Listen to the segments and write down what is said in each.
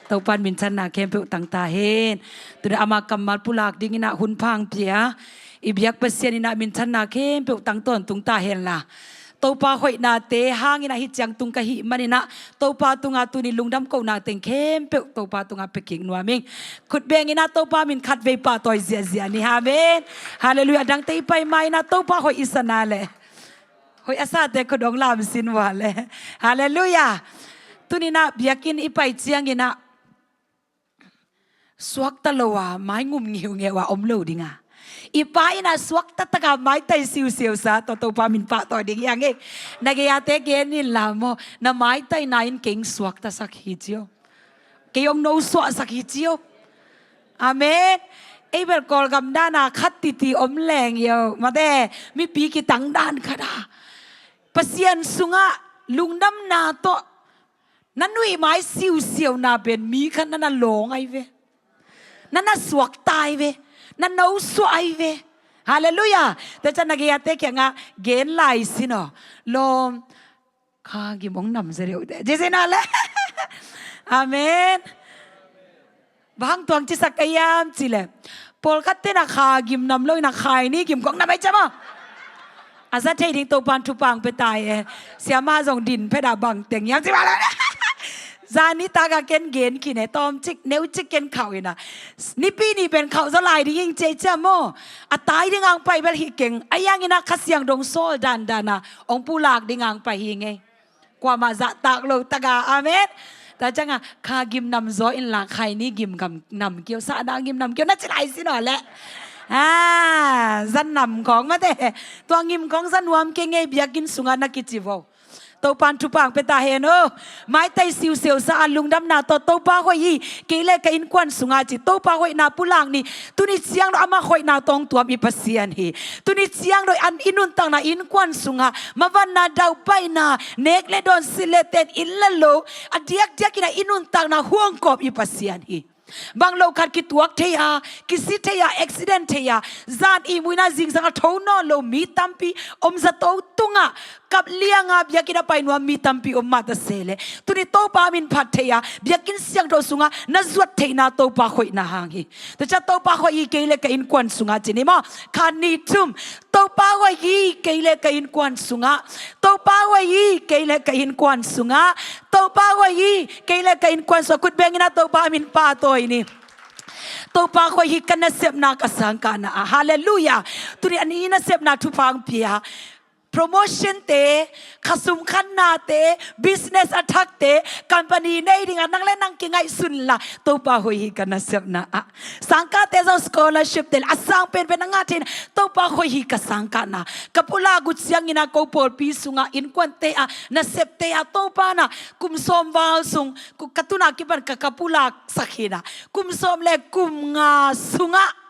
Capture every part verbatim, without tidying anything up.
Topa'n minthanna khempeuh tang ta hen. Tuni ama kammal pulak dingin ah hun pha hong pia i biak Pasian in ah minthanna khempeuh tang tawntung ta hen la, Topa hoihnate hangin ah hih ciang tung ka hih manin ah Topa tungah tuni lungdam kohna teng khempeuh Topa tungah pia kik nuam ing. Khut bengin ah Topa min khatvei pahtawi ziahziah ni. Amen. Halleluiah. Dangte i pai ma-in ah Topa hoih i sa na leh, hoih a sate khut hong lamsin vua leh. Halleluiah. Tuni-in ah biakinn i pai ciangin ah suakta lo a, mai ngum ngeungeu a om lo ding a, i Pa in ah suakta tak a maitai siusiu sa tawh Topa min pahtawi ding hi hang e. Na gei-ate gen in la maw, na maitaina in kei hong suaktasak hi ci o. Kei hong nosuahsak hi ci o. Amen. Ei bel Kawlgam dan a khat titi om leng hi o, mate, mipi kitang dan khat a Pasian sungah lungdamna tawh na nuih mai siusiuna pen mi khat na na lawng ahi ve, na na suakta ahi ve, na nosuah ahi ve. Halleluiah. Tua ciang na gei-ate kiangah gen lai sin aw. Lawm, kha gim hong nam zaw deuh teh ci sin aw leh. Amen. Bang hang tua hong cisak ka hiam cih leh, pawlkhatte in ah kha gim nam lo in ah khaini gim kong nam ahi ciam aw. A za thei ding Topa'n thupha hong pia ta e. Siamah zong din phet a bang teng hiam ci bang lo. Zan nitak a ken gen khin e, tawmcik neucik ken khauh in ah, Nipi ni pen khauh zaw lai ding ing ci ahi ciam aw. A tai ding hong pai bel hi keng. Ahi hangin ah Kha Siangtho hong sawl dandan a hong pulak ding hong pai hi ing e. Kuamah zahtak lo tak a. Amen. Tua ciangah kha gim nam zaw in la khaini gim nam kei o, sahna gim nam kei o na ci lai sin aw leh. A, za nam khawng mate, tua gim khawng za nuam kei ing e, biakinn sungah na kici vo. Topa'n thupha hong pia ta hen aw. Maitai siusiu sa a lungdamna tawh Topa hoih hi, kei le ka innkuan sungah ci. Topa hoihna pulak ni. Tuni ciang dong amah hoihna tawh hong tuam i Pasian hi. Tuni ciang dong i nuntakna innkuan sungah mavanna, dauhpaihna, nek le dawn, silh le ten, inn le lo, a diakdiakin ah i nuntakna huangkawp i Pasian hi. Bang lo khat kituak thei a, kisi thei a, accident thei a, zan ihmuina zingsang a tho nawn lo mi tampi om zato tungah, kap liang a biakinn a pai nuam mi tampi om mah ta se leh, tuni Topa min phat thei a, biakinn siangtho sungah na zuat theihna Topa hoihna hang hi. Tua ciang Topa hoih hi kei le ka innkuan sungah ci ni maw. Khat, nih, thum. Topa hoih hi kei le ka innkuan sungah. Topa hoih hi kei le ka innkuan sungah. Topa hoih hi kei le ka innkuan sungah. Khut bengin ah Topa min pahtawi ni. Topa hoih hi, ka nasepna ka sangkahna ah. Halleluiah. Tuni a ni nasepna thupha hong pia. Promotion te, khasum khannate, business a thakte, company nei dingah nang le nang kingaihsun la, Topa hoih hi ka nasepna ah. Sangkahte zong scholarship te le a sang penpen a ngah thei in ah, Topa hoih hi ka sangkahna. Ka pulak uh ciangin ah ko pawlpi sungah innkuante ah, nasepte ah, Topa in ah kum sawm val sung, ka tun a kipan ka, ka pulaksak hi in ah, kum sawm le kum nga sungah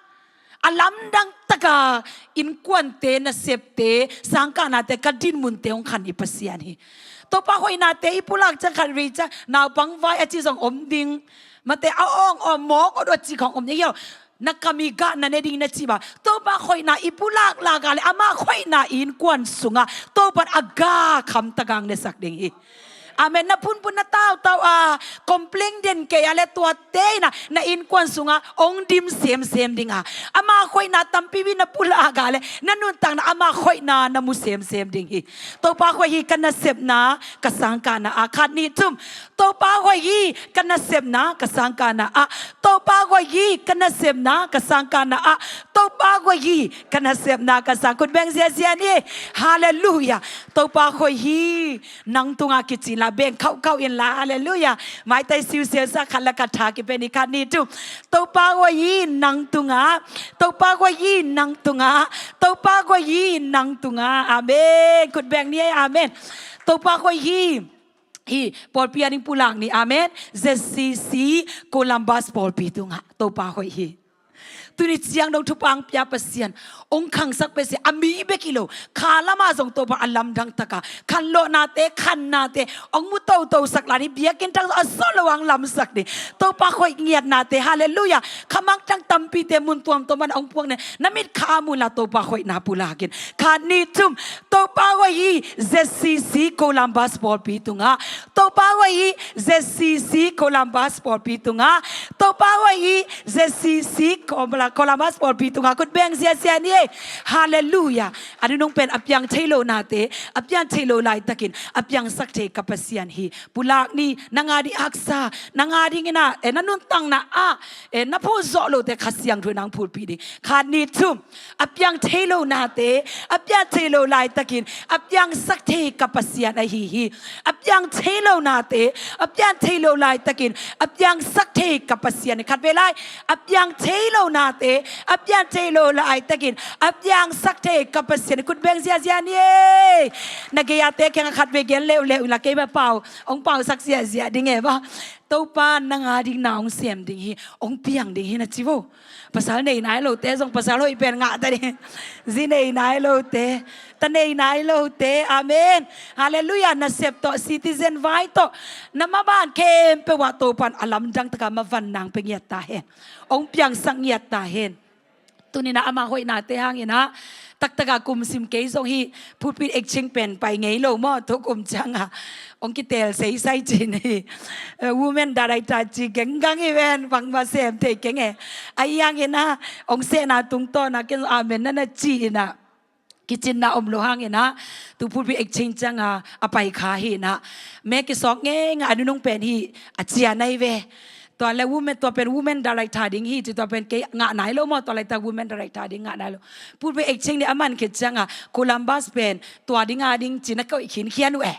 a lamdang tak a innkuante, nasepte, sangkahnate, ka dinmunte hong khan i Pasian hi. Topa hoihnate i pulak ciang khatvei ciang naupang vai a ci zong om ding. Mate, a awng awng mawk awt awt ci khawng om ding hi o. Na kam i gah na ne ding na ci bang. Topa hoihna i pulak lak a le amah hoihna i innkuan sungah Topa'n a gah kham tak a hong nesak ding hi. Amen. Na phunphun na tautau a complain den kei a le tuate in ah na innkuan sungah hong dim semsem ding a, ama hoihna tampi bek na pulak a le na nuntakna ama hoihna na mu semsem ding hi. Topa hoih hi ka nasepna ka sangkahna ah. Khat, nih, thum. Topa hoih hi ka nasepna ka sangkahna ah. Topa hoih hi ka nasepna ka sangkahna ah. Topa hoih hi ka nasepna ka sang. Khut beng ziazia ni. Halleluiah. Topa hoih hi nang tungah kici inla, beng khauhkhauh inla. Halleluiah. Maitai siusiu sa, khat le khat tha kipia ni. Khat, nih, thum. Topa hoih hi nang tungah. Topa hoih hi nang tungah. Topa hoih hi nang tungah. Amen. Khut beng ni ei. Amen. Topa hoih hi. Hi pawlpi a ding pulak ni. Amen. Z C C Columbus pawlpi tungah Topa hoih hi. Tuni ciang dong thupha hong pia Pasian, hong khangsak Pasian, a mi bek hi lo, kha lamah zong Topa a lamdang taka khanlawhnate, khannate hong mu totosak lai hi. Biakinn tang a sawt lo hong lamsak ding. Topa khoih ngiatnate, halleluiah. Khamangthang tampite mun tuamtuam pan hong puak ne, na mitkha a mu inla Topa khoihna pulak in. Khat, nih, thum. Topa hoih hi, Z C C Columbus pawlpi tungah. Topa hoih hi, Z C C Columbus pawlpi tungah. Topa hoih hi, Z C C Col-, Columbus pawlpi tungah. Khut beng ziazia ni ei. Halleluiah. A nunung pen a piang thei lo nate, a piang thei lo laitakin a piangsak thei ka Pasian hi. Pulak ni, nang a ding haksa, nang a dingin ah, eh, na nuntakna ah, eh, na phuh zawh lote Kha Siangtho in hong phulpih ding. Khat, nih, thum. A piang thei lo nate, a piang thei lo laitakin a piangsak thei ka Pasian ahi hi. A piang thei lo nate, a piang thei lo laitakin a piangsak thei ka Pasian hi. Khatvei lai, a piang thei lo nate, a piang thei lo laitakin a piangsak thei ka Pasian hi. Khut beng ziazia ni ei. Na gei-ate kiangah khatvei gen leuleu inla, keima pau hong pausak ziazia ding e ba. Topa nang a ding na hong sem ding hi, hong piang ding hi na ci vo. Pasal nei nai lote zong pasal hoih pen ngah ta ding. Zi nei nai lote, ta nei nai lote. Amen. Halleluiah. Nasep tawh, citizen vai tawh, na maban khempeuh ah Topa in a lamdang taka mavan nang pia ngiat ta hen. Hong piangsak ngiat ta hen. Tuni-in ah ama hoihnate hangin ah, taktaka kum sim kei zong hih pulpit exchange pen pai ngei lo maw, tu kum ciangah hong kiteel seisai cin hi. Eh, women director ci keng kang hi ven, bangmah sem thei keng e. Ahi hangin ah hong sehna tungtawn ah ken amen na na ci-in ah, kicinna om lo hangin ah, tu pulpit exchange ciangah a pai kha hi-in ah, me kisawk ngeingai, a nunung pen hih a cian ahi ve. Tua le women, tua pen women director ding hi ci, tua pen kei ngah nai lo maw, tua laitak women director ding ngah nai lo. Pulpit exchange ni a man khit ciangah Columbus pen tua ding a ding ci na koih khinkhian uh e.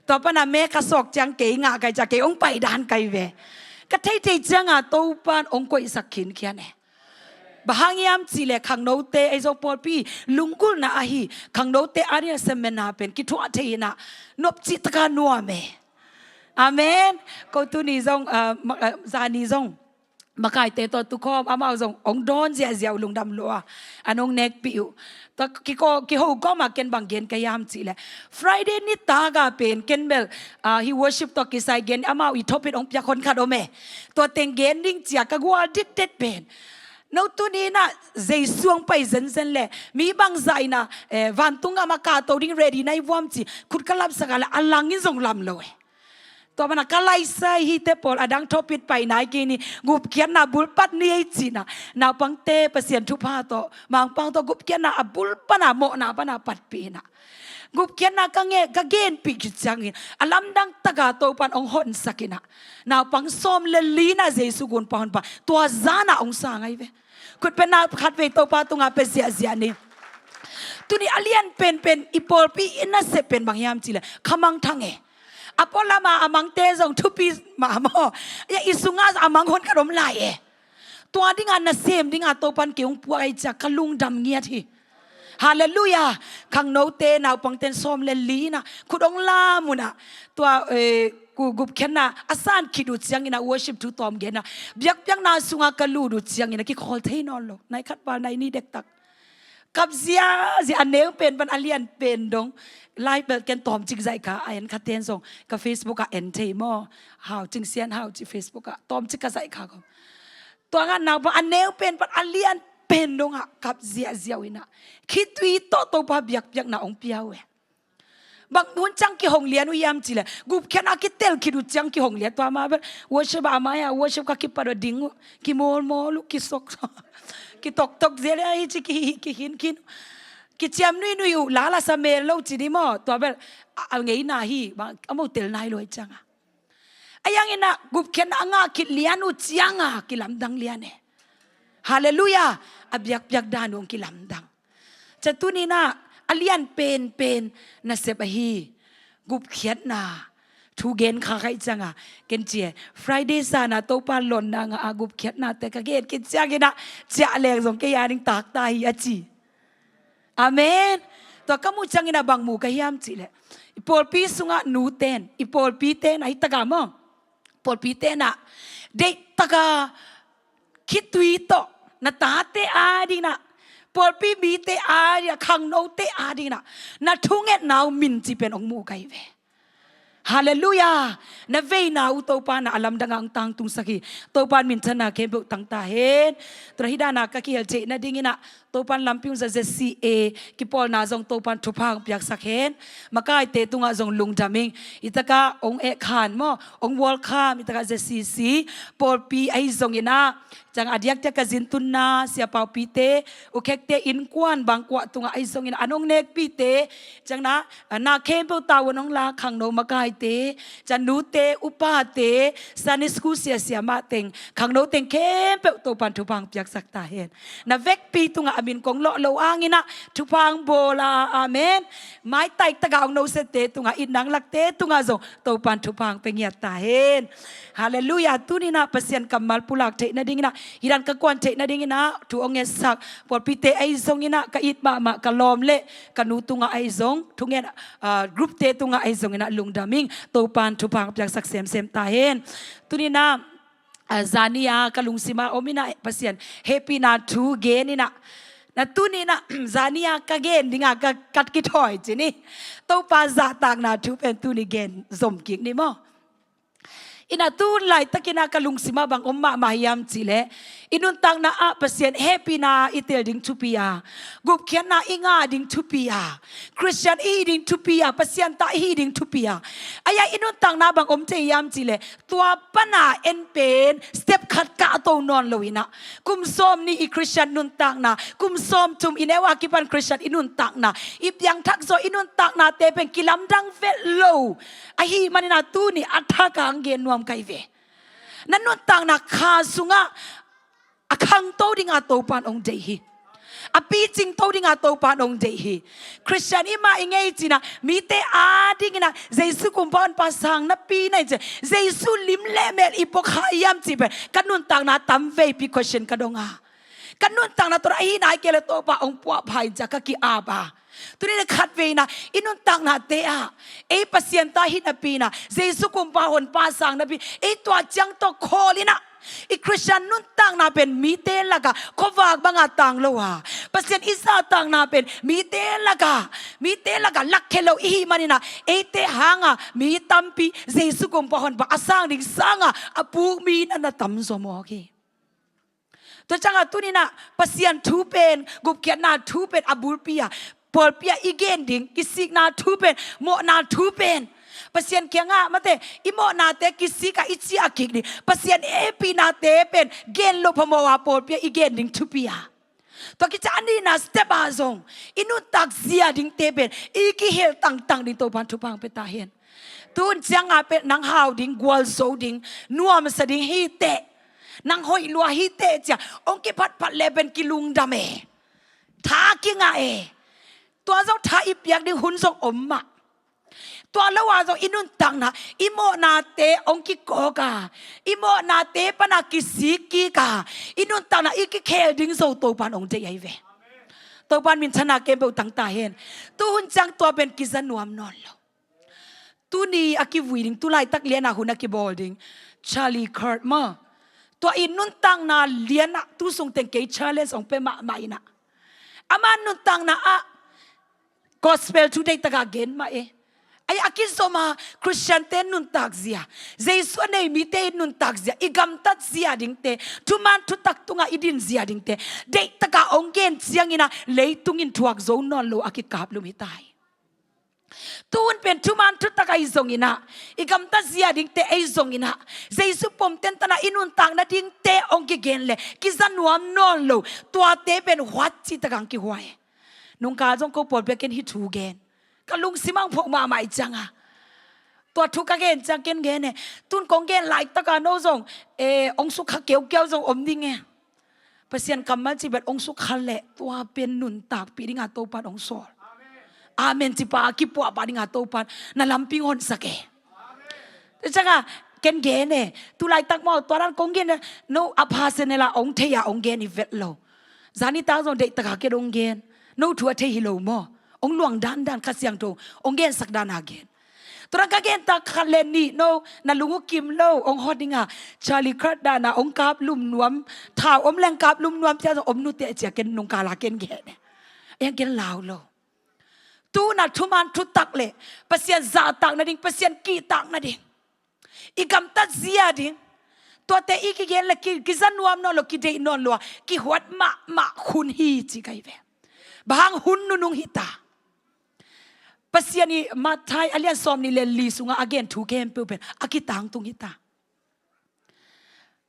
Tua pana me ka sawk ciang kei ngah kai ciang kei hong pai dan kai ve. Ka theithei ciangah Topa in hong koihsak khinkhian e. Bang hang hiam cih leh khangnote, ei Zo pawlpi lunggulhna ahi, khangnote a ding a seminar pen kithuah thei-in ah, nopci taka nuam e. Amen. Ko tuni zong, ah, ma-, ah, zani zong makaite tawh tukhawm, amau zong hong dawn ziahziah uh, lungdam lua, an hong nekpih uh. Tua kiko, kiho kawmah ken bang gen ka hiam cih leh, Friday nitak ah pen ken bel, ah, hih worship tawh kisai gen, amau i topic hong piak hon khat om e. Tua teng gen ding ci-a ka gual ditdet pen, no tuni-in ah Jesu hong pai zenzen leh mi bangzah in ah, eh, vantung gam ah kahto ding ready na hi vuam ci, khut ka lapsak a leh a langin zong lam lo e. Tua mana ka laisai hihte pawl, a dang topic pai nai kei ni, gupkhiatna bulpat ni ei ci-in ah, naupangte Pasian thupha tawh, Mangpau tawh gupkhiatna a bul pana, mawhna pana patpih-in ah, gupkhiatna ka nge-, ka genpih khit ciangin a lamdang taka Topa in hong honsak-in ah, naupang sawm le li-na Jesu gunpa honpa tua zan ah hong sang ahi ve. Khut pen na khatvei Topa tungah pia ziahziah ni. Tuni a lian penpen i pawlpi i nasep pen bang hiam cih leh khamangthang e. A pualam a a mangte zong thupi mah maw. Ya, i sungah a mang hon khat om lai e. Tua dingah nasem dingah Topa in kei hong puak ahih ciang ka lungdam ngiat hi. Halleluiah. Khangnote, naupangte in sawm le li-na khut hong lam un ah, tua, eh, gu-, gupkhiatna a san khit uh ciangin ah, worship thu tawm gen ah, biakpiakna sungah ka lut uh ciangin ah kikhawl thei nawn lo. Nai khat val nai nih dektak. Kap ziahziah, a neu pen pan a lian pen dong. Live bel ken tawmcik zaih kha, a en khaten zong ka Facebook ah en thei maw. Hau Cing Sian Hau ci Facebook ah tawmcik ka zaih kha ko. Tua ngah naupang a neu pen pan a lian pen dongah kap ziahziah uh in ah, khitui tawh Topa biakpiakna hong pia uh e. Bang hun ciang kihong lian uh hiam cih leh, gupkhiatna a kitel khit uh ciang kihong lian. Tua mah bel worship ah, a mai-ah worship ka kipat uh ding uh, kimawlmawl uh, kisok, kitoktok ziau le ahi ci, ki, kikhinkhin uh, kiciam nuinui uh, la lasa mel lo ci ni maw. Tua bel a, a ngeina hi, bang a mo tel nai lo ahih ciangah. Ahi hangin ah gupkhiatna a ngah khit lian uh ciangah kilamdang lian e. Halleluiah. A biakpiak dan uh hong kilamdang. Cia tuni-in ah a lian penpen nasep ahi gupkhiatna thu gen kha ka hih ciangah, ken ci e, Friday san ah Topa lonna ngah a gupkhiatnate ka gen khit ciangin ah, ciah leng zong kei a ding tak ta hi a ci. Amen. Tua ka muh ciangin ah bang mu ka hiam cih leh, i pawlpi sungah nute in, i pawlpite in ah, hih tak ah maw, pawlpite in ah deih tak a khitui tawh, na tate adingin ah, pawlpi mite adingin ah, khangnote adingin ah, na thungetna uh min ci pen hong mu ka hi ve. Halleluiah. Na veina uh Topa in ah a lamdang ah hong tangtungsak hi. Topa in minthanna khempeuh tang ta hen. Tua hi dan a ka kihel theih nadingin ah Topa in lampi hong zat, Z C A kipawlna zong Topa in thupha hong piaksak hen. Makaite tungah zong lungdam ing. Hi takah hong eh khan maw, hong welcome, hi takah Z C C pawlpi ahi zongin ah, ciang a diakdiak a zin tunna siapaupite, ukhekte, innkuan bangkuah tungah ahi zongin ah, an hong nekpihte, ciang na, na khempeuh tavuan hong lak khangno makaite, ciang nute, upate, Sunday school siasia mah teng, khangno teng khempeuh Topa in thupha hong piaksak ta hen. Na vekpi tungah a min kong lawh loh hangin ah thupha hong bawl a, amen. Maitai takah hong nosette tungah, it nang lakte tungah zong Topa in thupha hong pia ngiat ta hen. Halleluiah. Tuni in ah Pasian kammal pulak theih nadingin ah, hi dan ka kuan theih nadingin ah thu hong ngetsak pawlpite ahi zongin ah, ka it mahmah ka lawm le ka nu tungah ahi zong, thungen, ah, groupte tungah ahi zongin ah lungdam ing. Topa in thupha hong piaksak semsem ta hen. Tuni in ah, ah, zani a ka lungsim a om in ah Pasian hehpihna thu gen in ah, na tuni in ah zani a ka gen ding a ka, ka kithawi ci ni. Topa zahtakna thu pen tuni gen zom kik ni maw. In ah tu laitakin ah ka lungsim ah bang om mahmah hiam cih leh, i nuntakna ah Pasian hehpihna i tel ding thupi a, gupkhiatna i ngah ding thupi a, Khristian i hih ding thupi a, Pasian ta i hih ding thupi a, ahi a i nuntakna ah bang om thei hiam cih leh, tua pan a en pen step khat kahto nawn lo in ah, kum sawmnih i Khristian nuntakna, kum sawmthum i neu a kipan Khristian i nuntakna, i piangthak zaw i nuntaknate pen kilamdang vet lo ahih manin ah tuni a thak a hong gen nuam ka hi ve. Na nuntakna kha sungah a khangto ding a Topa in hong deih hi. A picingto ding a Topa in hong deih hi. Khristian i mah i ngei ci-in ah, mite adingin ah Jesu Kumpa Honpa sang napi na hi ci-in, Jesu lim le mel i pua kha hiam cih pen ka nuntakna tamveipi question ka dong a, ka nuntakna tawh ahih nai kei leh Topa hong puahpha in ci-a ka ki-ap a. Tuni in ah khatvei in ah i nuntaknate ah ei Pasian ta hi napi in ah, Jesu Kumpa Honpa sang napi, ei tua ciang tawh khawl in ah, i Khristian nuntakna pen mite lakah khuavak bang a tang lo a, Pasian i zahtakna pen mite lakah, mite lakah lakkhia lo i hih manin ah, eite hang a mi tampi Jesu Kumpa Honpa a sang ding sang a a puk mi in ah na tamzaw mawk hi. Tua ciang a tuni in ah Pasian thu pen, gupkhiatna thu pen a bulpi a, pawlpi ah i gen ding kisikna thu pen, mawhna thu pen, Pasian kiangah mate, i mawhnate kisik a i ciah kik ding, Pasian hehpihnate pen gen loh phamawh a pawlpi ah i gen ding thupi a. Tua kici a nihna step ah zong i nuntak zia dingte pen i kihel tangtang ding Topa in thupha hong pia ta hen. Tu hun ciang a pen nang hau ding, gualzo ding, nuamsa ding hi teh, nang hoih lua hi teh ci-a hong kiphatphat leh pen kilungdam e, tha kingah e. Tua zong tha i piak ding hun zong om mah. Tua lo a zong i nuntakna, i mawhnate hong kikawk a, i mawhnate pan a kisik kik a, i nuntakna i kikhel ding zo Topa in hong deih ahi ve. Topa in minthanna khempeuh tang ta hen. Tu hun ciang tua pen kiza nuam nawn lo. Tuni a kivui ding, tu laitak lian a hun a kibawl ding Charlie Kirk maw, tua in nuntakna lian ah tu sung teng kei challenge hong pia mahmah in ah, ama nuntakna ah gospel thu deihtak a gen mah e. Ahi a kizom a Khristiante nuntak zia, Jesu a nei mite i nuntak zia, i gamtat zia dingte, thuman thutak tungah i din zia dingte deihtak a hong gen ciangin ah leitung in thuak zo nawn lo a kikaplum hi ta hi. Tu hun pen thuman thutak ahi zongin ah, i gamtat zia dingte ahi zongin ah, Jesu pom tentan a i nuntak nadingte hong kigen leh kiza nuam nawn lo. Tuate pen huat cihtak a hong kihuai. Nungkal zong ko pawlpi ah ken hih thu gen, ka lungsim ah hong phok mahmah ahih ciang a, tua thu ka gen ciang ken gen e, tu hun kong gen laitak a no zong, eh, hong sukha keukiau zong om ding e. Pasian kammal cih pen hong sukha leh tua pen nuntakpih ding a Topa in hong sawl. Amen. Amen cih pa, kipuahpah ding a Topa in na lampi hong honsak e. Tua ciang a ken gen e, tu laitak maw, tua dan kong gen e, no a pha se ne la hong thei a hong gen hi vet lo. Zani tak zong deihtak a ken hong gen. No thu a thei hi lo maw. Hong luang dandan Kha Siangtho hong gensak dan a gen. Tua dan ka gen ta khat le nih no, na lung uh kim lo, hong hawt ding a, Charlie Kirk dan a hong kap lum nuam, thau om leng kap lum nuam, cia zong om nute cia ken nung kala ken gen e. Yang ken lau lo. Tu na thuman thutak le Pasian zahtak nading, Pasian kihtak nading, i gamtat zia ding, tuate i kigen le ki, kiza nuam nawn lo, kideih nawn lo a, kihuat mahmah hun hi ci ka hi ve. Bang hang? Hun nunung hi ta. Pasian i Matthai a lian sawmnih le li sungah a gen thu khempeuh pen a kitangtung hi ta.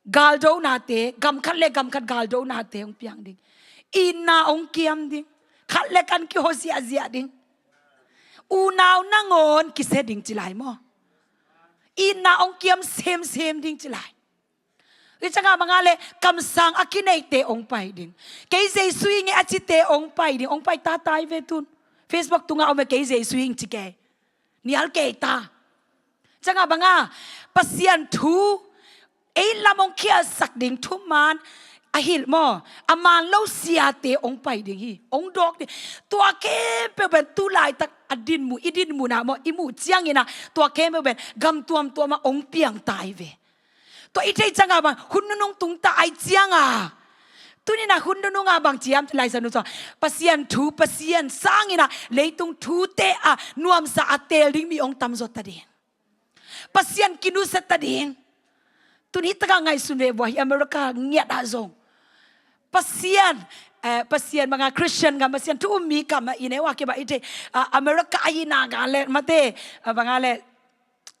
Galdonate, gam khat le gam khat galdonate hong piang ding. Itna hong kiam ding. Khat le khat kihawh ziahziah ding. Unau nangawn kisia ding ci lai maw? Itna hong kiam semsem ding ci lai. Tua ciangah bang a le kamsang a kineihte hong pai ding. Kei Jesu hi ing e a cite hong pai ding. Hong pai ta ta hi ve tun. Facebook tungah om e, kei Jesu hi ing ci kei. Nial kei ta. Ciangah bang a, Pasian thu ei lam hong khialhsak ding thuman a hilh maw, a man lo siate hong pai ding hi, hong dawk ding. Tua khempeuh pen tu laitak a dinmun, i dinmun ah maw, i muh ciangin ah, tua khempeuh pen gam tuamtuam ah hong piang ta hi ve. Tua i theih ciangah bang, hun nunung tung ta ahih ciangah, tuni-in ah hun nunung ah bang ci hiam, Lai Siangtho sungah, Pasian thu, Pasian sangin ah leitung thute ah nuamsa a teel ding mi hong tamzaw ta ding. Pasian kinusia ta ding. Tuni takah ngaihsun ve vua hi, America ngiat ah zong Pasian, eh, Pasian bang a Christian gam, Pasian thu um mi gam ah i neu a kipan i theih, ah, America ahi na gam le mate, ah, bang a le,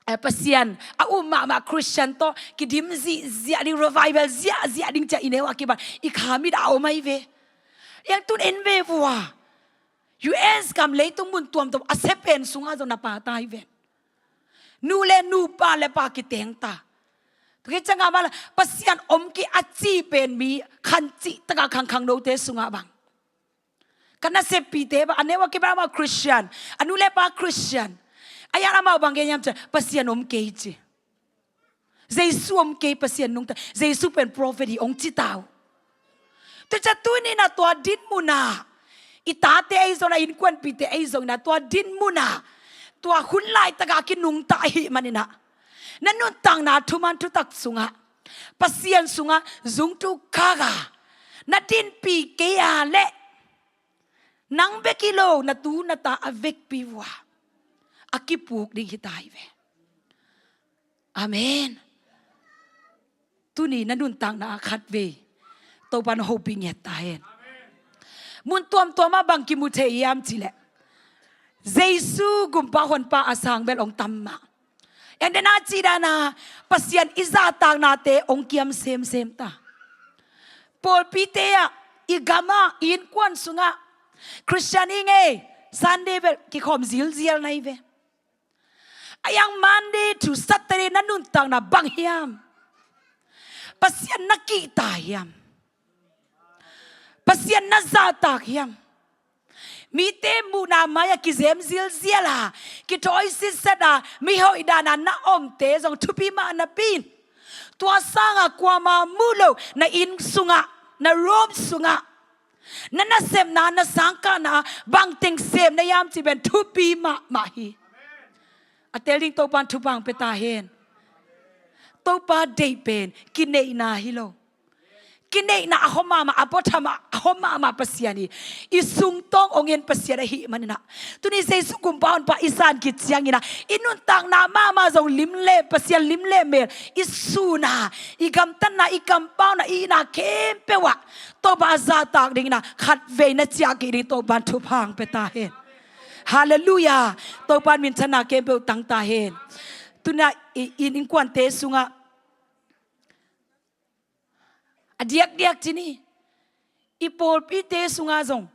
eh, Pasian a um mahmah Christian tawh kidim zihziah ding, revival ziahziah ding ci-a i neu a kipan i kha mit ah a om ahi ve. Yang tun en ve vua, U S gam, leitung mun tuamtuam a sia pen sungah zong na pha ta hi ve. Nu le nu, pa le pa kiteng ta. Tua khit ciangah bang le Pasian om kei a ci pen mi khancih takah khangkhang note sungah bang, ka naseppihte bang, a neu a kipan amau Christian, a nu le pa Christian. A yan amau bang gen hiam cih leh Pasian om kei ci. Jesu om kei, Pasian nungta, Jesu pen prophet hi hong ci ta uh. Tua ciang tuni-in ah tua dinmun ah i tate ahi zongin ah, innkuanpihte ahi zongin ah, tua dinmun ah tua hun laitak ah a kinungta ahih manin ah, na nuntakna thuman thutak sungah Pasian sungah zungtu khak a na dinpih kei a leh nang bek hi lo, na tu na ta a vekpi vua a kipuk ding hi ta hi ve. Amen. Tuni na nuntakna ah khatvei Topa'n hopih ngiat ta hen. Mun tuamtuam ah bang kimu thei hiam cih leh Jesu Gumpa Honpa a sang bel hong tam mah. Enten a cih dan a Pasian i zahtaknate hong kiam semsem ta. Pawlpite ah, i gam ah, i innkuan sungah Christian hi ing e, Sunday bel kikhawm zilzial na hi ve. A yang Monday to Saturday na nuntakna bang hiam? Pasian na kihta hiam? Pasian na zahtak hiam? Mite muhna mai-ah kizem zilzial a, kithawi sitset a, mihoih dan a na omte zong thupi mah napi-in, tua sangah kuamah mu lo na inn sungah, na room sungah, na nasepna, na sangkahna bangteng sem na hiam cih pen thupi mahmah hi. A teel ding Topa'n thupha hong pia ta hen. Topa deih pen kineihna hi lo. Kineihna a hawm mahmah, a bottom a hawm mahmah Pasian hi. I sungtawng hong en Pasian ahih manin ah, tuni Jesu Gumpa Honpa i san khit ciangin ah, i nuntakna mahmah zong lim le, Pasian lim le mel i sun a, i gamtatna, i kampauna, i itna khempeuh ah Topa a zahtak dingin ah khatvei na ciah kik ding Topa'n thupha hong pia ta hen. Halleluiah. Topa'n minthanna khempeuh tang ta hen. Tuni-in ah i, i innkuante sungah a diakdiak ci ni, i pawlpite sungah zong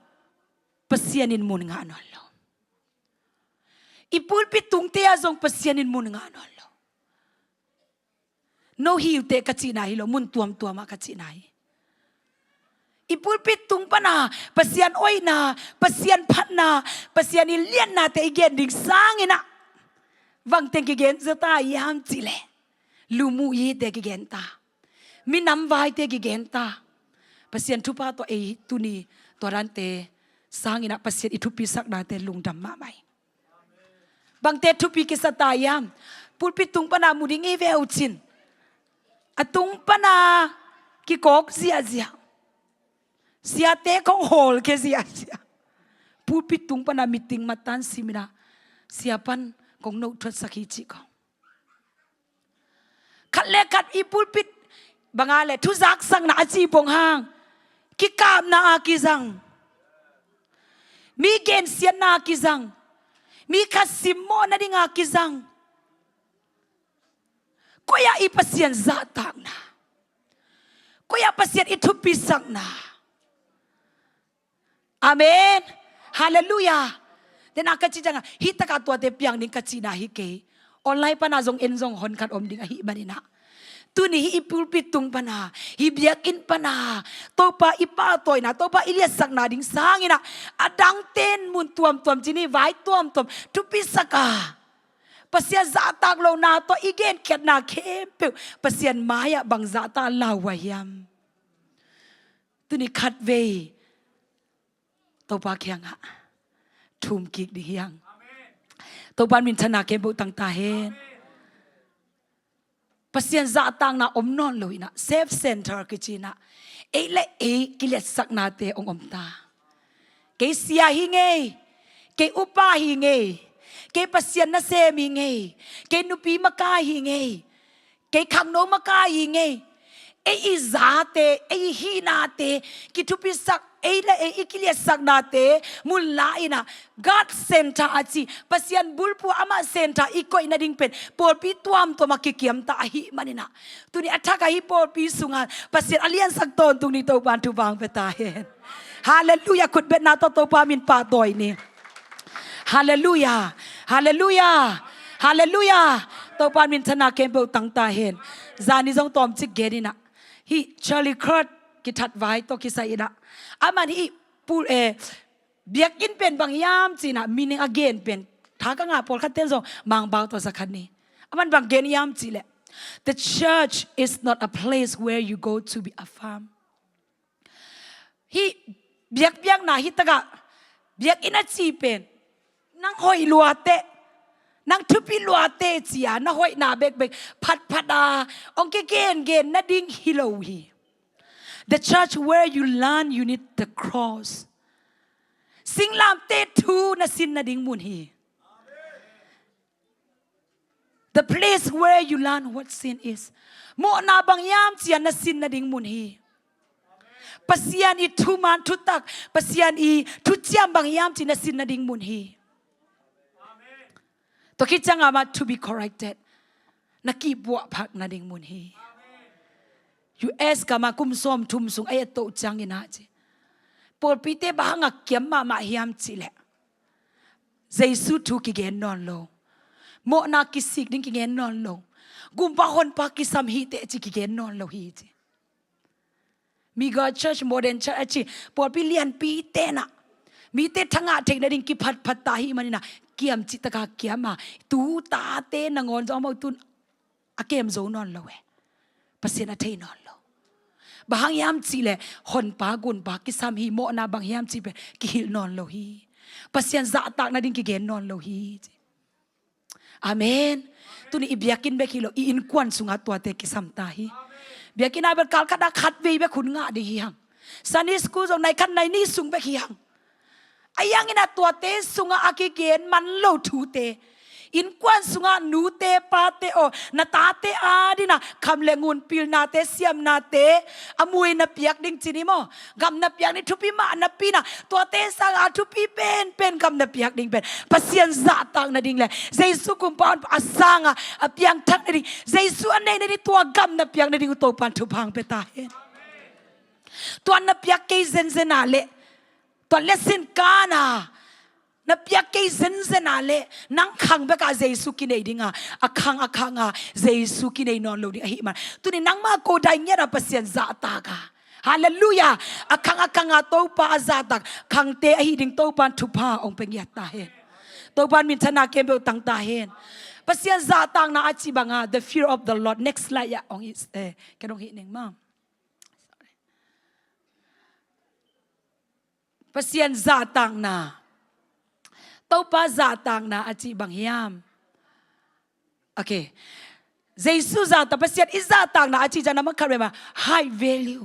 Pasian in mun ngah nawn lo. I pulpit tungte ah zong Pasian in mun ngah nawn lo. No hi uh teh ka cihna hi lo, mun tuamtuam ah ka cihna hi. I pulpit tung pan a Pasian hoihna, Pasian phatna, Pasian i liatnate i gen ding sangin ah bangteng kigen zaw ta hiam cih leh, lum uh i hite kigen ta, minam vaite kigen ta. Pasian thupha tawh ei tuni tua dante sangin ah Pasian i thupisaknate lungdam mahmah hi. Bangte thupi kisa ta hiam? Pulpit tung pana mu ding i veu cin, a tung pana kikawk ziahziah, siate kong hawl khia ziahziah. Pulpit tung pana meeting matan siminah sia pan kong nohthuatsak hi cih kong. Khat le khat i pulpit banga le thuzaksakna a ci pong hang, kikapna a kizang, mi gensiatna a kizang, mi khat simmawh nadinga kizang. Koi-ah i Pasian zahtakna, koi-ah Pasian i thupisakna? Amen. Halleluiah. Dena ka ci cianga hih taka tuate piang ding ka cihna hi kei. Online pana zong en zong hon khat om ding ahi maninah, tuni hih i pulpit tung pana, hih biakinn pana Topa i pahtawina, Topa i liatsakna ding sanginah a dangten mun tuamtuam cini vai tuamtuam thupisaka Pasian zahtak lona tawh i genkhiatna khempeuh Pasian mai-ah bang zahtak lauhuai hiam? Tuni khatvei Topa kiangah thum kik ding hi hang. Topa minthanna khempeuh tang ta hen. Pasian zahtakna om nawn lo inah self center kicinah ei le ei kiliatsaknate hong om ta. Kei sia hi ngei, kei upa hi ngei, kei Pasian nasem hi ngei, kei nupi makai hi ngei, kei khangno makai hi ngei. Ei i zate, ei i hihnate kithupisak, ei le ei i kiliatsaknate mun la inah God center a ci, Pasian bulpua amah center i koih nading pen pawlpi tuamtuama kikiamta ahi maninah, tuni a thak ahi pawlpi sunga Pasian a liansak tawntung ni. Topan thupha hong pia ta hen. Halleluiah. Khutbetna tawh Topa min pahtawi ni. Halleluiah. Halleluiah. Halleluiah. Topa minthanna khempeuh tang ta hen. Zani zong tawmcik gen inah hih Charlie Kirk kithat vai tawh kisai inah, aman hih pul eh biakinn pen bang hiam cinah meaning a gen pen tha ka ngah pawlkhat ten zong mangbau tawh zakhat ni. Aman bang gen hiam cihleh, the church is not a place where you go to be affirmed. Hih biakpiakna hih takah biakinn a ci pen nang hoih luateh, nang thupi luateh cia na hoihna bekbek phatphata hong kigengen nading hi lo hi. The church where you learn you need the cross. Singlamteh thu na sin nading mun hi. The place where you learn what sin is. Mawhna bang hiam cia na sin nading mun hi. Pasian i thuman thutak, Pasian i thuciam bang hiam ci na sin nading mun hi. Tua khit cianga mah to be corrected, na kihpuahphak nading mun hi. U S gama kum sawmthum sung a et toh ciangin ah ci, pawlpite bang hanga kiam mahmah hiam cihleh Jesu thu kigen nawn lo, mawhna kisik ding kigen nawn lo, gumpa honpa kisam hiteh ci kigen nawn lo hi ci. Mega church, modern church a ci pawlpi lianpi tenah mite thangah theih nading kiphatphat ta hi maninah kiam cihtaka kiama tu tate nangawn zong amau tun a kem zo nawn lo e. Pasian a thei nawn lo. Bang hang hiam cihleh honpa gunpa kisam hi, mawhna bang hiam cih pen kihilh nawn lo hi. Pasian zahtak nading kigen nawn lo hi ci. Amen. Tuni i biakinn bek hi lo, i innkuan sungah tuate kisam ta hi. Biakinn ah bel kalkhat ah khatvei bek hun ngah ding hi hang. Sunday school zong nai khat nai nih sung bek hi hang. A hiangin ah tuate sungah a kigen man lo thute, innkuan sungah nute pate aw, na tate adinah kham le ngun, pilnate, siamnate a mui na piak ding ci ni maw? Gam na piak ni, thupi mah napi nah, tuate sangah a thupi penpen gam na piak ding pen Pasian zahtak nading le Jesu kumpa a sangah a piangthak nading, Jesu a nei nading tua gam na piak nading uh Topan thupha hong pia ta hen. Tua na piak kei zenzen ah le, tua le sin kana na piak kei zenzen ah le nang khang bekah Jesu kinei dinga, a khang a khanga Jesu kinei nawn lo ding ahi man. Tuni nangmah ko dai ngiat ah Pasian zahtak a, halleluiah, a khang a khanga Topa a zahtak khangte ahi ding Topan thupha hong pia ngiat ta hen. Topan minthanna kembeuh tang ta hen. Pasian zahtakna a cih banga the fear of the Lord. Next slide ah hong it, eh, ken hong hih ning maw. Pasian zahtakna. Topa zahtakna a cih bang hiam? Okay. Jesu zahtak, Pasian i zahtakna a cih ciang na mah khat ve mah, high value.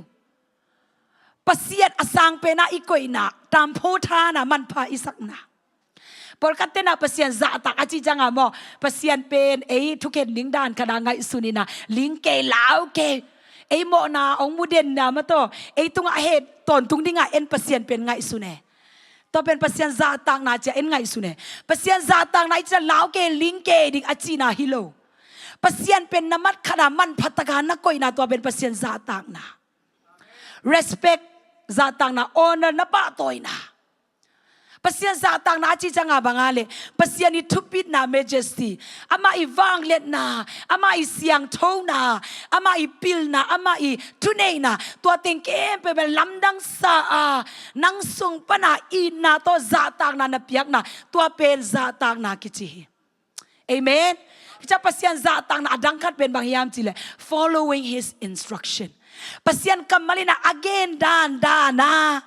Pasian a sang pen a i koihna, tampho thana manpha i sakna. Pawlkhat ten ah Pasian zahtak a cih ciang a maw, Pasian pen ei thukhen ding dan khat a ngaihsun in a, ling kei lau kei, ei mawhna hong mu den na mah tawh ei tungah heh tawntung ding a en Pasian pen ngaihsun e. Tua pen Pasian zahtakna ci a en ngaihsun e. Pasian zahtakna i cih ciang lau kei, ling kei ding a cihna hi lo. Pasian pen na mat khat a manpha tak a na koihna, tua pen Pasian zahtakna. Respect, zahtakna, honor, na pahtawina. Pasian zahtakna a cih ciang a bang a leh, Pasian i thupitna, majesty, amah i vangliatna, amah i siangthona, amah i pilna, amah i thuneihna, tua teng khempeuh pen lamdang sa a, nang sung pan a itna tawh zahtakna na piakna, tua pen zahtakna kici hi. Amen. Hi ciang Pasian zahtakna a dang khat pen bang hiam cih leh, following his instruction. Pasian kammal in a, a gen dan dan a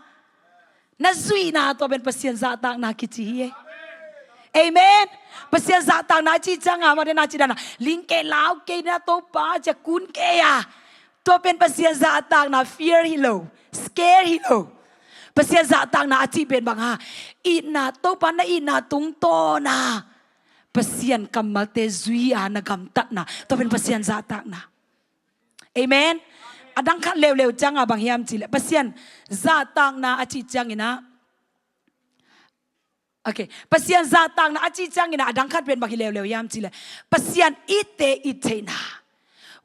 na zuihna, tua pen Pasian zahtakna kici hi e. Amen. Pasian zahtakna a cih ciang a mah den a cih dan a, ling kei lau kei na Topa ci a kun kei a, tua pen Pasian zahtakna, fear hi lo, scare hi lo. Pasian zahtakna a cih pen bang a, itna, Topa na itna tungtawn a Pasian kammalte zui a na gamtatna, tua pen Pasian zahtakna. Amen. A dang khat leuleu ciang a bang hiam cih leh, Pasian zahtakna a cih ciangin a, okay, Pasian zahtakna a cih ciangin a, a dang khat pen bang hi leuleu hiam cih leh, Pasian itte it theihna.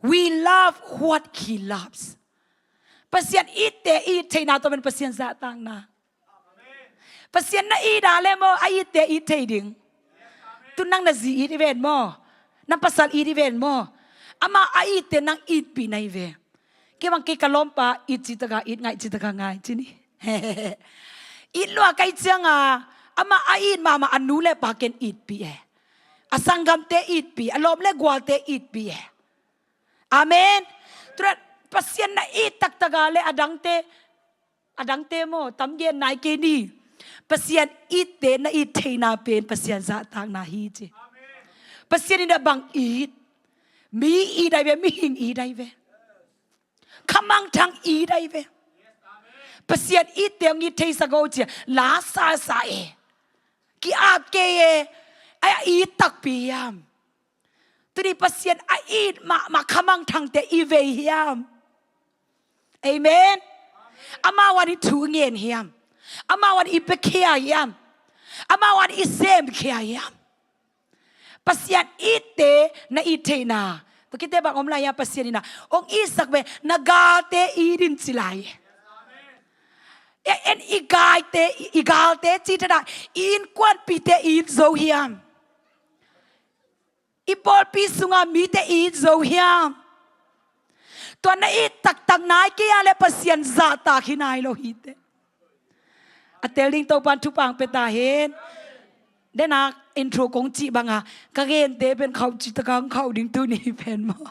We love what he loves. Pasian itte it theihna, tua pen Pasian zahtakna. Pasian na it a leh maw, a itte it thei ding. Tu nang na zi it hi ven maw, na pasal it hi ven maw, amah a itte nang itpih na hi ve. Kei bang kei ka lawmpa it cih tak a it, ngai cih tak a ngai ci ni. It lua ka hih ciang a, amah a it mahmah a nu le pa ken itpih e. A sanggamte itpih, a lawm le gualte itpih e. Amen. Tua Pasian na it taktak a leh a dangte, a dangte maw, tam gen nai kei ni. Pasian itte na it theihna pen Pasian zahtakna hi ci. Pasian in a bang it? Mi it ahi ve, mihing it ahi ve. Khamangthang it ahi ve. Pasian itte hong it theisak o ci a, la sasa e. Ki-ap kei e. A it takpi hiam? Tuni Pasian a it mahmah khamangthangte i vei hiam? Amen. Amau an i thu ngen hiam? Amau an i piakhia hiam? Amau an i semkhia hiam? Pasian itte na it theihna. Tua khit teh bang om lai hiam? Pasian in a hong itsak ve, na galte it in ci lai. E, en i galte, i galte cih thadah, i innkuanpihte it zo hiam? I pawlpi sunga mite it zo hiam? Tua na it taktak nai kei a leh Pasian zahtak hi nai lo hi teh. A tel ding Topa'n thupha hong pia ta hen. Dena intro kong cih bang a, ka gente pen khauh cih tak a hong khauh ding tuni pen maw.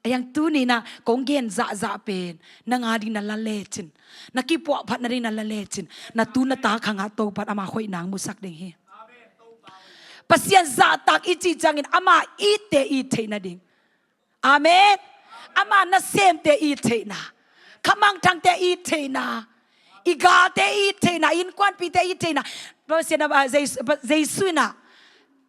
A hiang tuni na kong gen zahzah pen nang a ding na la lecin, na kipuahphat nading na la lecin, na tu na ta khang a Topa'n ama hoihna hong musak ding hi. Pasian zahtak i cih ciangin ama itte it theih nading. Amen. Ama nasemte it theihna, khamangthangte it theihna, i galte it theihna, innkuanpihte it theihna. Pasian, ah, Jesu, Jesu in a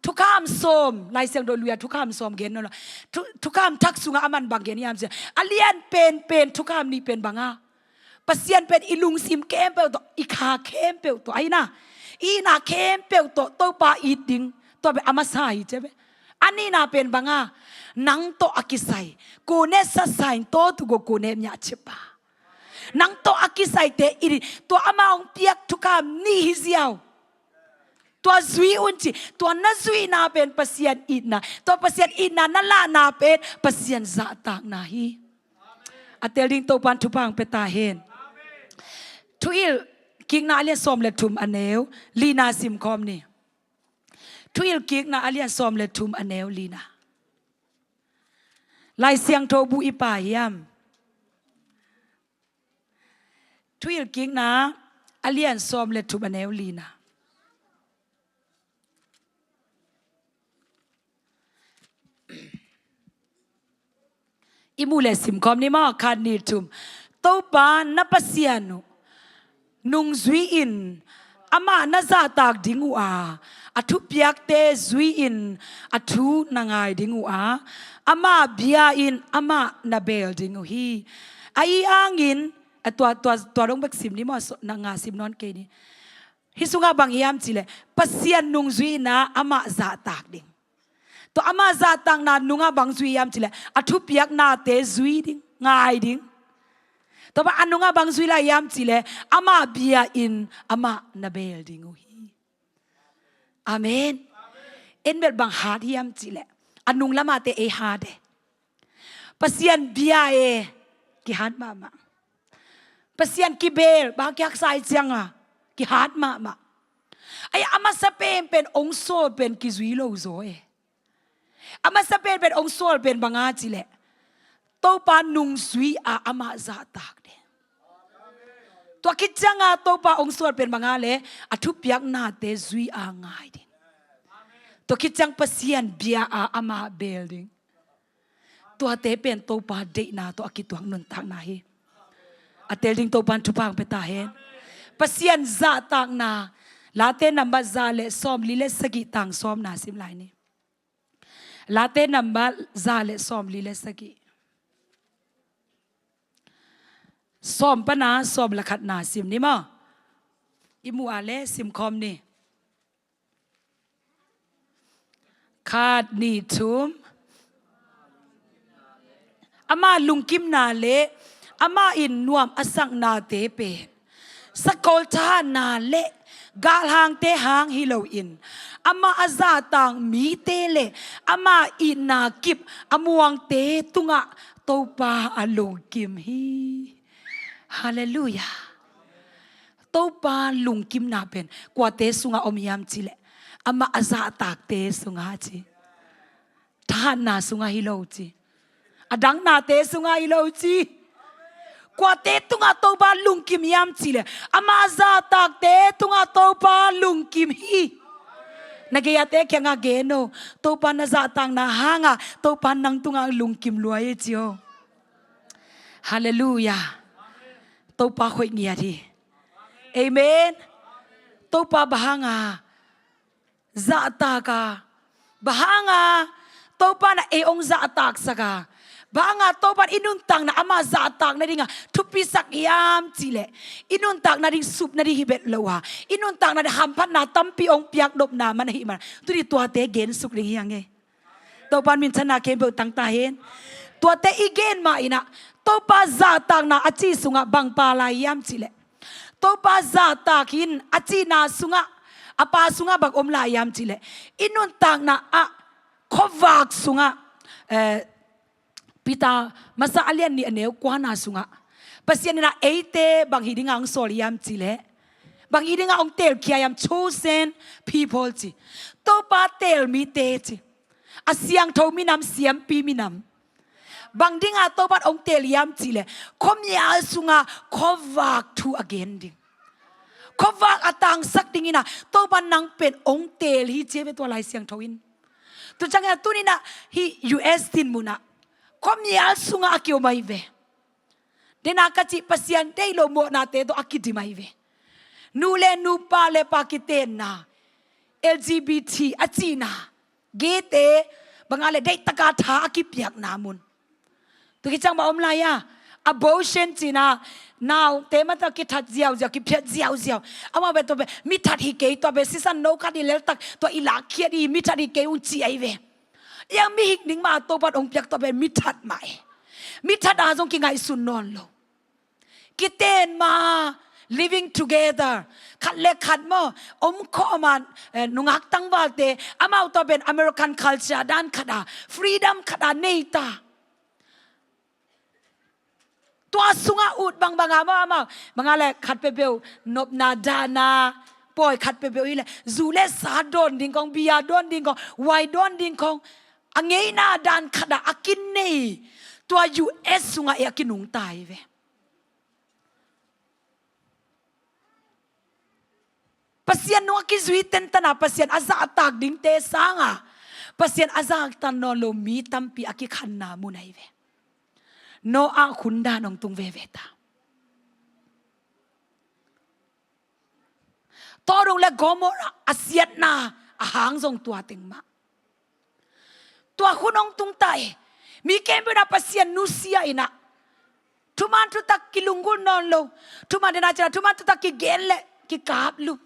thukham sawm, Lai Siangtho lui a thukham sawm gen nawn lo. Thu, thukham thak sungah aman bang gen hiam cih leh, a lian penpen thukham nih pen bang a, Pasian pen i lungsim khempeuh tawh, i kha khempeuh tawh, ahi na, i itna khempeuh tawh Topa it ding, tua pen a masa hi ci ve. A nihna pen bang a, nang tawh a kisai, kone sasain to tu go kone mya chepa. Nang tawh a kisaite it in, tua ama hong piak thukham nih hi ziau. Tua zui un ci, tua na zuihna pen Pasian itna, tua Pasian itna na lahna pen Pasian zahtakna hi. A tel ding Topa'n thupha hong pia ta hen. Thuhilhkikna a lian sawm le thum a neu lina sim khawm ni. Thuhilhkikna a lian sawm le thum a neu lina. Lai Siangtho bu i pha hiam? Thuhilhkikna a lian sawm le thum a neu lina. I mu le simkhawm ni maw, khat, nih, thum. Topa na Pasian uh nungzui-in amah na zahtak ding uh a, a thupiakte zui-in a thu na ngai ding uh a, amah bia-in amah na beel ding uh hi. Ahi hangin, a tua, tua, tua dong bek sim ni maw, so, na nga sim nawn kei ni. Hih sungah bang hiam cih leh, Pasian nungzui-in ah amah zahtak ding. Tua amah zahtakna nungah bang zui hiam cih leh, a thupiaknate zui ding, ngai ding. Tua bang a nungah bang zui lai hiam cih leh, amah bia-in amah na beel ding uh hi. Amen. En bel bang hat hiam cih leh, a nung lamate ei hat e. Pasian bia e, kihat mahmah. Pasian kibeel, bang kihaksa i cianga, kihat mahmah. Ai, a masa penpen ong sawl pen kizui lo zaw e. A masa penpen ong sawl pen bang a cih leh, Topa nungzui a amah zahtak ding. Tua khit cianga Topa ong sawl pen bang a leh, a thupiaknate zui a ngai ding. Tua khit ciang Pasian bia a amah beel ding. Tuate pen Topa deihna tawh a kituak nuntakna hi. A tel ding Topa'n thupha ong pia ta hen. Pasian zahtakna, Late number za le sawmli le sagih, tang sawmna sim lai ni. Late number za le sawmli le sagih. Sawm pana sawm le khatna sim ni maw. I mu a le simkhawm ni. Khat, nih, thum. Ama lungkimna le ama in nuam a saknate pen sakol thahatna le galhangte hang hi loin, ama a zahtak mite le ama itna kip a muangte tungah Topa a lungkim hi. Halleluiah. Topa lungkimna pen kuate sungah om hiam cih leh, amah a zahtakte sungah ci. Thahatna sungah hi lo ci. A dang nate sungah hi lo ci. Kuate tungah Topa lungkim hiam cih leh, amah a zahtakte tungah Topa lungkim hi. Na gei-ate kiangah gen o, Topa na zahtakna hangah Topa nang tungah lungkim lua hi ci o. Halleluiah. Topa hoih ngiat hi. Amen. Topa bang hanga zahtak a, bang hanga Topa na ei ong zahtaksak a, bang hanga Topa i nuntakna ama zahtak nadinga thupisak hiam cih leh, i nuntak nading sup nading hi bet lo a, i nuntak nading hamphatna tampi ong piak nopna man ahih man, tuni tuate gensuk ding hi hang e. Topa'n minthanna khempeuh tang ta hen. Tuate i gen mah in ah, Topa zahtakna a ci sungah bang pha lai hiam cih leh, Topa zahtak hi in a cihna sungah, a pha sungah bang om lai hiam cih leh, i nuntakna ah khuavak sungah, eh, Peter masa a lian nih a neu kuana sungah Pasian in ah eite bang hi dinga ong sawl hiam cih leh, bang hi dinga ong teelkhia hiam, chosen people ci. Topa teel mite ci. A siangtho minam, siampi minam. Bang dinga Topa'n ong teel hiam cih leh, khuamial sunga khuavak thu a gen ding. Khuavak a tangsak dingin ah Topa'n nang pen ong teel hi ci ve tua Lai Siangtho in. Tua ciangin ah tuni-in ah hih U S dinmun ah khuamial sunga a kiom ahi ve. Dena ka cih Pasian deih lo mawhnate tawh a kidim ahi ve. Nu le nu, pa le pa kitenna, L G B T a cihna, gay-te bang a leh deihtaka tha a kipiakna mun. Tua khit ciang bang om lai a, abortion cihna, naute mah tawh kithat ziauziau, kiphiat ziauziau. Amau bel tua bel mi that hi kei, tua bel sisan no khat hi leltak tua i lakkhiat hi, mi that hi kei ung ci ahi ve. Iang mihing ding mah a Topa'n ong piak tua bel mi that mah e. Mi that a zong kingaihsun nawn lo. Kiten mah, living together, khat le khat maw, om khawm a, eh, nungak tangvalte, amau tua pen American culture dan khat a, freedom khat a nei ta. Tua sungah ut bangbang a maw, amau bang a leh khat peuhpeuh nopna dahna pawi khat peuhpeuh hi leh, zu le sa dawn ding khawng, bia dawn ding khawng, wai dawn ding khawng, a ngeina dan khat a a kinei, tua U S sungah e a kinungta hi ve. Pasian nung a kizui tentan a Pasian a zahtak dingte sanga Pasian a zahtak nawn lo mi tampi a kikhanna mun ahi ve. Noah khun dan hong tung veve ta. Sodom le Gomorrah a siatna a hang zong tua teng mah. Tua khun hong tung ta e. Mi khempeuh in ah Pasian nusia in ah, thuman thutak kilunggulh nawn lo. Thuman dena cina thuman thutak kigen le kikap lup.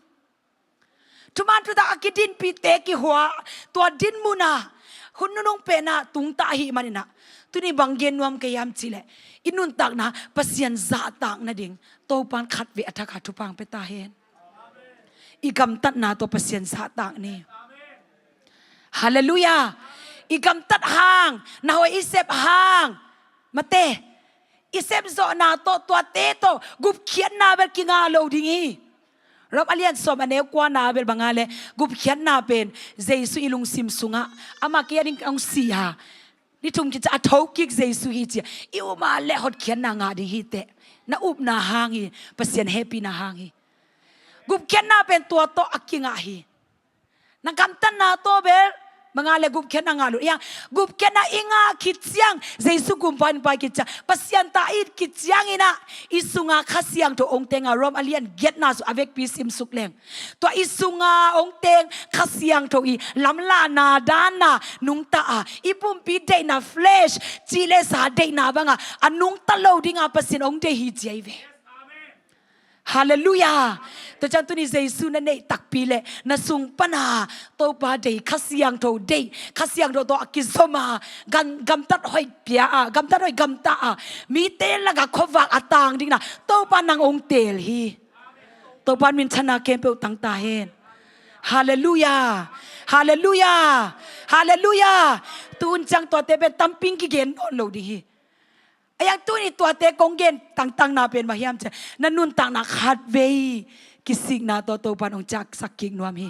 Thuman thutak a kidinpihte kihua, tua din mun ah hun nunung pen ah tung ta ahih manin ah, tuni bang gen nuam ka hiam cih leh, i nuntakna Pasian zahtak nading Topa'n khatvei a thak a thupha hong pia ta hen. I gamtatna tawh Pasian zahtak ni. Halleluiah. I gamtat hang, na hoih i sep hang, mate, i sepzawhna tawh, tuate tawh gupkhiatna bel kingah lo ding hi. Rom a lian sawm a neu kuana bel bang a leh, gupkhiatna pen Jesu i lungsim sungah, amah kei a ding hong si a, ni thum khit ciang a thokik Jesu hi ci a, i um a leh hotkhiatna ngah ding hi teh. Na upna hang hi, Pasian hehpihna hang hi. Gupkhiatna pen tua tawh a kingah hi. Na gamtatna tawh bel bang a leh gupkhiatna ngah lo ding hi. Gupkhiatna i ngah khit ciang, Jesu gumpa i pai khit ciang, Pasian ta i it khit ciangin ah, i sunga Kha Siangtho hong teng a, Rom a lian giatna sung a vekpi simsuk leng, tua i sunga hong teng Kha Siangtho i lamlahna danna nungta a, i pumpi deihna, flesh, ci le sa deihna bang a, a nungta lo ding a Pasian hong deih hi ci ahi ve. Halleluiah. Tua ciang tuni Jesu na neih takpi leh, na sung pan a Topa deih, Kha Siangtho deih, Kha Siangtho tawh a kizom a, gam, gamtat hoih pia a, gamtat hoih gamta a, mite lakah khuavak a tang ding na Topa nang hong teel hi. Topa'n minthanna khempeuh tang ta hen. Halleluiah. Halleluiah. Halleluiah. Tu hun ciang tuate pen tampi kigen nawn lo ding hi. A yang tuni tuate kong gen tangtangna pen bang hiam cih leh, na nuntakna khatvei kisikna tawh Topa'n hong ciahsak kik nuam hi.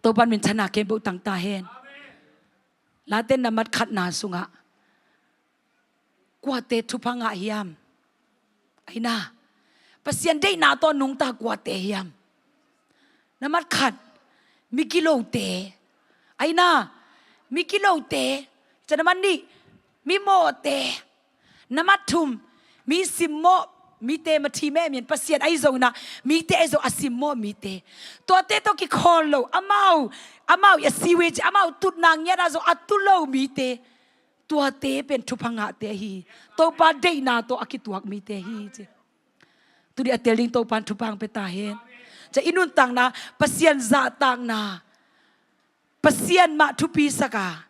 Topa'n minthanna khempeuh tang ta hen. Late nambat khatna sungah kuate thupha ngah hiam? Aina, Pasian deihna tawh nungta kuate hiam? Nambat khat, migilote. Aina, migilote. Ciang nambat nih, mimawhte. Nambat thum, mi simmawh mite, mathi mehmin, Pasian ahi zongin ah, mite ahi zong a simmawh mite. Tuate tawh kikhawl lo, amau, amau i a siwi ci, amau tutna ngiat ah zong a tu lo mite. Tuate pen thupha ngahte ahi hi. Topa deihna tawh a kituak mite ahi hi ci. Tuni a tel ding Topa'n thupha hong pia ta hen. Ciang i nuntakna, Pasian zahtakna, Pasian mah thupisak a,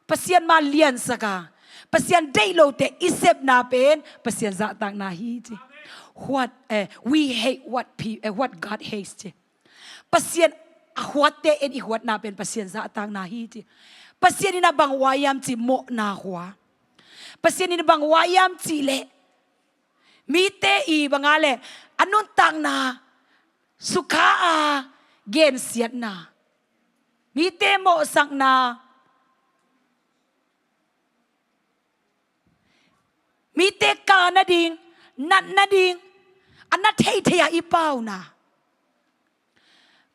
Pasian mah liansak a, Pasian deih lote i sepna pen Pasian zahtakna hi ci. What, eh, we hate what pe-, eh, what God hates ci. Pasian a huatte in i huatna pen Pasian zahtakna hi ci. Pasian in a bang hua hiam cih leh mawhna hua. Pasian in a bang hua hiam cih leh mite i bang a leh a nuntakna sukha a gensiatna, mite mawhsakna, mite ka nading, nat nading, a na theithei a i pauna.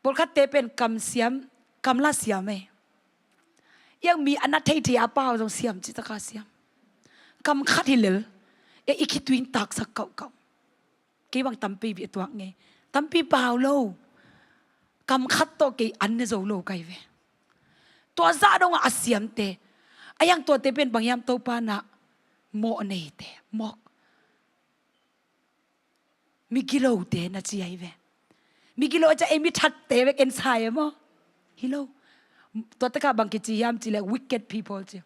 Pawlkhatte pen kam siam, kam la siam e. Iang mi a na theithei a pau zong siam, cih taka siam. Kam khat hi lel, e, i khitui in taksak kauhkauh. Kei bang tampi bia tuak ngei. Tampi pau lo. Kam khat tawh kei an ne zo lo kai ve. Tua zah dongah a siamte. A yang tuate pen bang hiam Topa na mawh neite. Mawh. Migilote na ci ahi ve. Migilo a ciah ei mithatte bek en sa e maw? Hi lo. Tua takah bang kici hiam cih leh wicked people ci.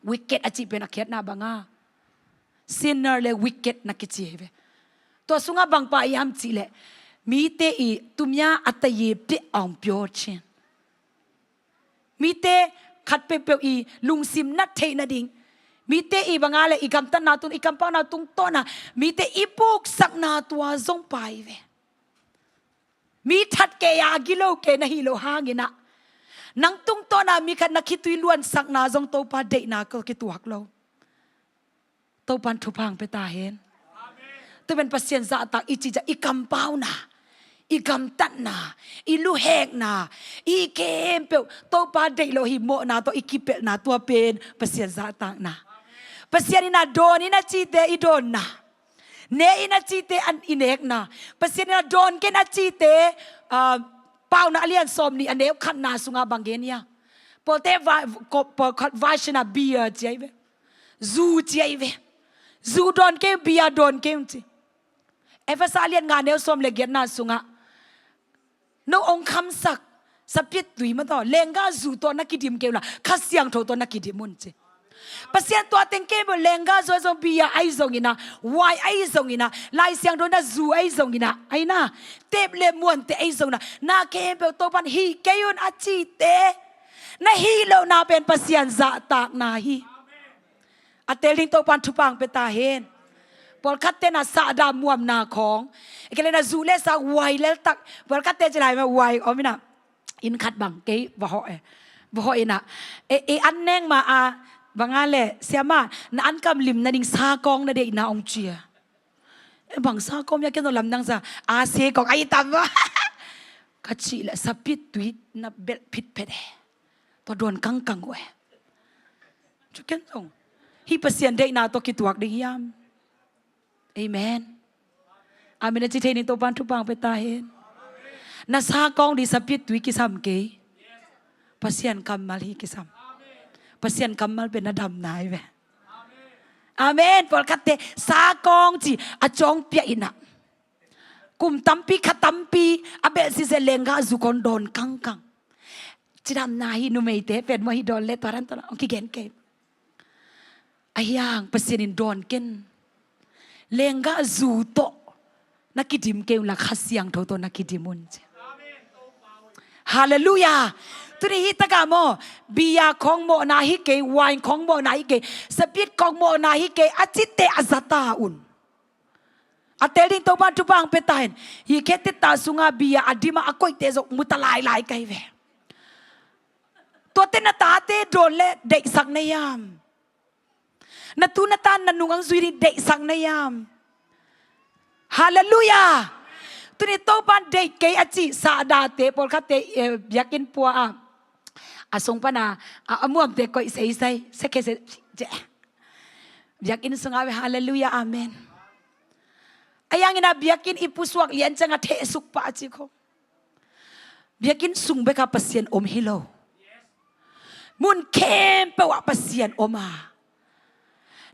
Wicked a cih pen a khiatna bang a, sinner le wicked na kici ahi ve. Tua sungah bang pa hiam cih leh mite i tumia a tayipte aung pyo chin. Mite khat peuhpeuh i lungsim na theih nading, mite i bang a leh i gamtatna tung, i kampauna tungtawna mite i puksakna tua zong pai ve. Mi that kei a gilo kei na hi lo hangin ah, nang tungtawna mi khat na khitui luansakna zong Topa deihna kituak lo. Topa'n thupha hong pia ta hen. Tua pen Pasian zahtak i cih ciang i kampauna, i gamtatna, i luhekna, i khempeuh Topa deih lo hi mawhna tawh i kipelhna tua pen Pasian zahtakna. Pasian in a dawn in a cite i dawnna, ne in a cite an i nekna, Pasian in a dawn ken a cite, ah, Paunak a lian sawm nih a neu khatna sungah bang gen hiam? Pawlte va-, ko-, pawlkhat version ah beer ci ahi ve. Zu ci ahi ve. Zu dawn kei, beer dawn kei ci. Efesa a lian nga neu sawm le giatna sungah, no hong khamsak sapiat tui mah tawh, lenggah zu tawh na kidim kei unla, Kha Siangtho tawh na kidim un ci. Pasian tua teng kei bel lenggah zu ahi zong, beer ahi zongin ah, wine ahi zongin ah, Lai Siangtho na zu ahi zongin ah, ahi na, tep le muante ahi zongin ah, na khempeuh Topan hih kei un a cite, na hih lohna pen Pasian zahtakna hi. A tel ding Topan thupha hong pia ta hen. Pawlkhatte na sahdah muamna khawng, e kei le na zu le sa wine leltak, pawlkhatte ci lai mah wine om in ah, inn khat bang kei va hawh e, va hawh in ah, e, e an neng mah a, bang a le siama, na an kam lim nading sakawng na deihna hong ci a. E bang sakawng mia ken tawh lamdang sa, a sekawng ahi tam mah. Ka cih leh sapiat tui na belh phitphet e. Tua dawn kangkang uh e. Cu ken zong hih Pasian deihna tawh kituak ding hiam? Amen. Amen a ci thei ning Topan thupha hong pia ta hen. Na sakawng ding sapiat tui kisam kei. Pasian kammal hi kisam. Pasian kammal pen na damna hi ve. Amen. Pawlkhatte sakawng ci a cawng piah in ah, kum tampi kha tampi a belh sise lenggah zu kong dawn kangkang. Cidamna hi, numeite pen maw, hih dawn le tua dan tawh hong kigen kei. Ahi hang Pasian in dawn ken, lenggah zu tawh na kidim kei unla, Kha Siangtho tawh na kidim un ci. Halleluiah. Tuni hih takah maw, beer khawng mawhna hi kei, wine khawng mawhna hi kei, sapiat khawng mawhna hi kei a cite a za ta un. A tel ding Topan thupha hong pia ta hen. Hih khe tetta sungah beer a dim a, a koihte zong mu ta lailai ka hi ve. Tuate na tate dawn le deihsak na hiam? Na tu na ta na nung hong zui ding deihsak na hiam? Halleluiah. Tuni Topan deih kei a cih sahdahte, pawlkhatte, eh, biakinn pua a, a sung pana a, a muamte koih seisei, sekhe se, biakinn sungah ve. Halleluiah. Amen. Ahi hangin ah biakinn i pusuak lian ciangah thehsuk pah a ci khawng. Biakinn sung bekah Pasian om hi lo. Mun khempeuh ah Pasian om a,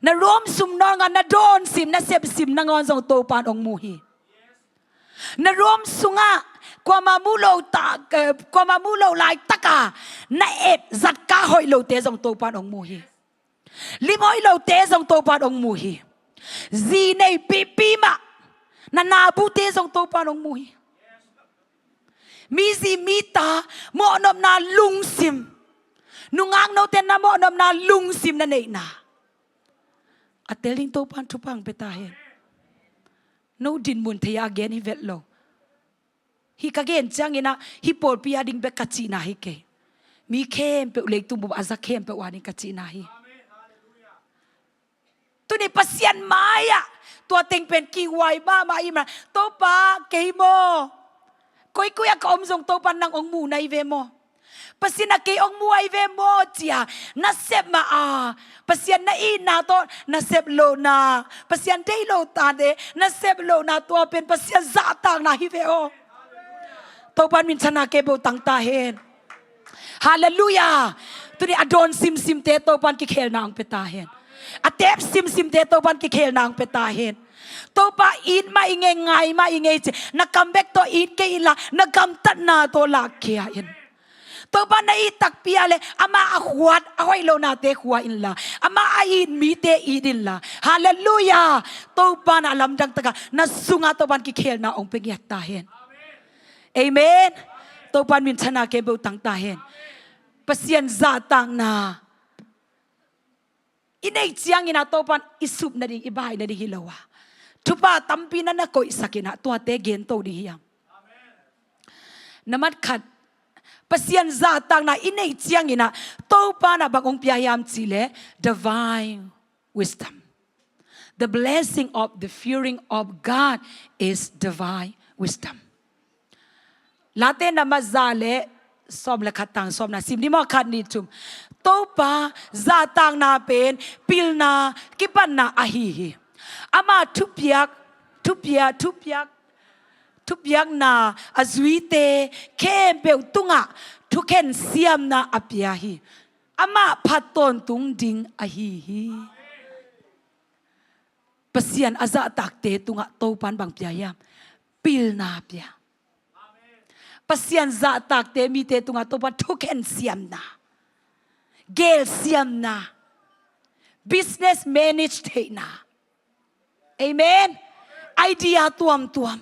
na ruam sum nawngah na dawn sim, na sep sim nangawn zong Topan hong mu hi. Na ruam sungah kuamah mu lo ta, eh, kuamah mu lo laitakah na ep zatka hoih lote zong Topan hong mu hi. Lim hoih lote zong Topan hong mu hi. Zi nei pipi mah na nabute zong Topan hong mu hi. Mi zi mi ta mawhnopna lungsim, nungak note na mawhnopna lungsim na neihna, a tel ding Topan thupha hong pia ta hen. No dinmun thei a gen hi vet lo. Hih ka gen ciangin ah hih pawlpi a ding bek ka cihna hi kei. Mi khempeuh, leitung bup a za khempeuh a ding ka cihna hi. Tuni Pasian mai-ah tua teng pen kihuai mahmah i hih manin, Topa, kei maw, koikoi ah ka om zong Topa nang hong mu na hi ve maw? Pasian ah kei hong mu ahi ve maw ci-a na sep mah a, Pasian na itna tawh na sep lohna, Pasian deih lo tate na sep lohna, tua pen Pasian zahtakna hi ve aw. Topan minthanna khempeuh tang ta hen. Halleluiah. Tuni a dawn simsimte Topan kikhelna hong pia ta hen. A tep simsimte Topan kikhelna hong pia ta hen. Topa, it mah i ngei, ngai mah i ngei ci, na kam bek tawh it kei inla, na gamtatna tawh lahkhia in. Topa, na it takpi a le amah a khuat a hoih lohnate khua inla, amah a it mite it inla. Halleluiah. Topa, na lamdang takah na sungah Topan kikhelna hong pia ngiat ta hen. Amen. Topan minthanna khempeuh tang ta hen. Pasian zahtakna i neih ciangin ah Topan i sup nading, i bai nading hi lo a, thupha tampi na na koihsak in ah tuate gento ding hiam? Na mat khat, Pasian zahtakna i neih ciangin ah Topan ah bang hong pia hiam cih leh divine wisdom. The blessing of the fearing of God is divine wisdom. Late na mat za le sawm le khat, tang sawmna sim ni maw, khat, nih, thum. Topa zahtakna pen pilna kipatna ahi hi. Ama thupiak, thupiak, thupiak, thupiakna a zuite khempeuh tungah thukhen siamna a pia hi. Amah phat tawntung ding ahi hi. Pasian a zahtakte tungah Topan bang pia hiam? Pilna pia. Pasian zahtakte mite tungah Topan thukhen siamna, gel siamna, business manage theihna. Amen. Idea tuamtuam.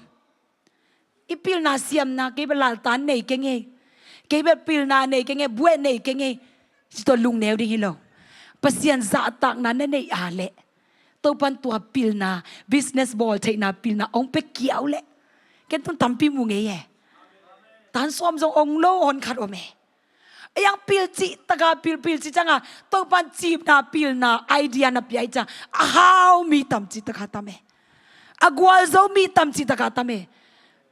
I pilna siamna, kei bel laltan nei keng ei, kei bel pilna nei keng ei, buaih nei keng ei, ci tawh lungneu ding hi lo. Pasian zahtakna na neih a leh Topan tua pilna, business bawl theihna pilna ong pia kiau leh. Ken tun tampi mu ngei e. Tan sawm zong ong lo, hon khat om e. Ei ang pil cihtaka pil, pil cih cianga Topan cipna pilna idea na pia i ciang a hau mi tam cihtaka tam e. A gualzo mi tam cihtaka tam e.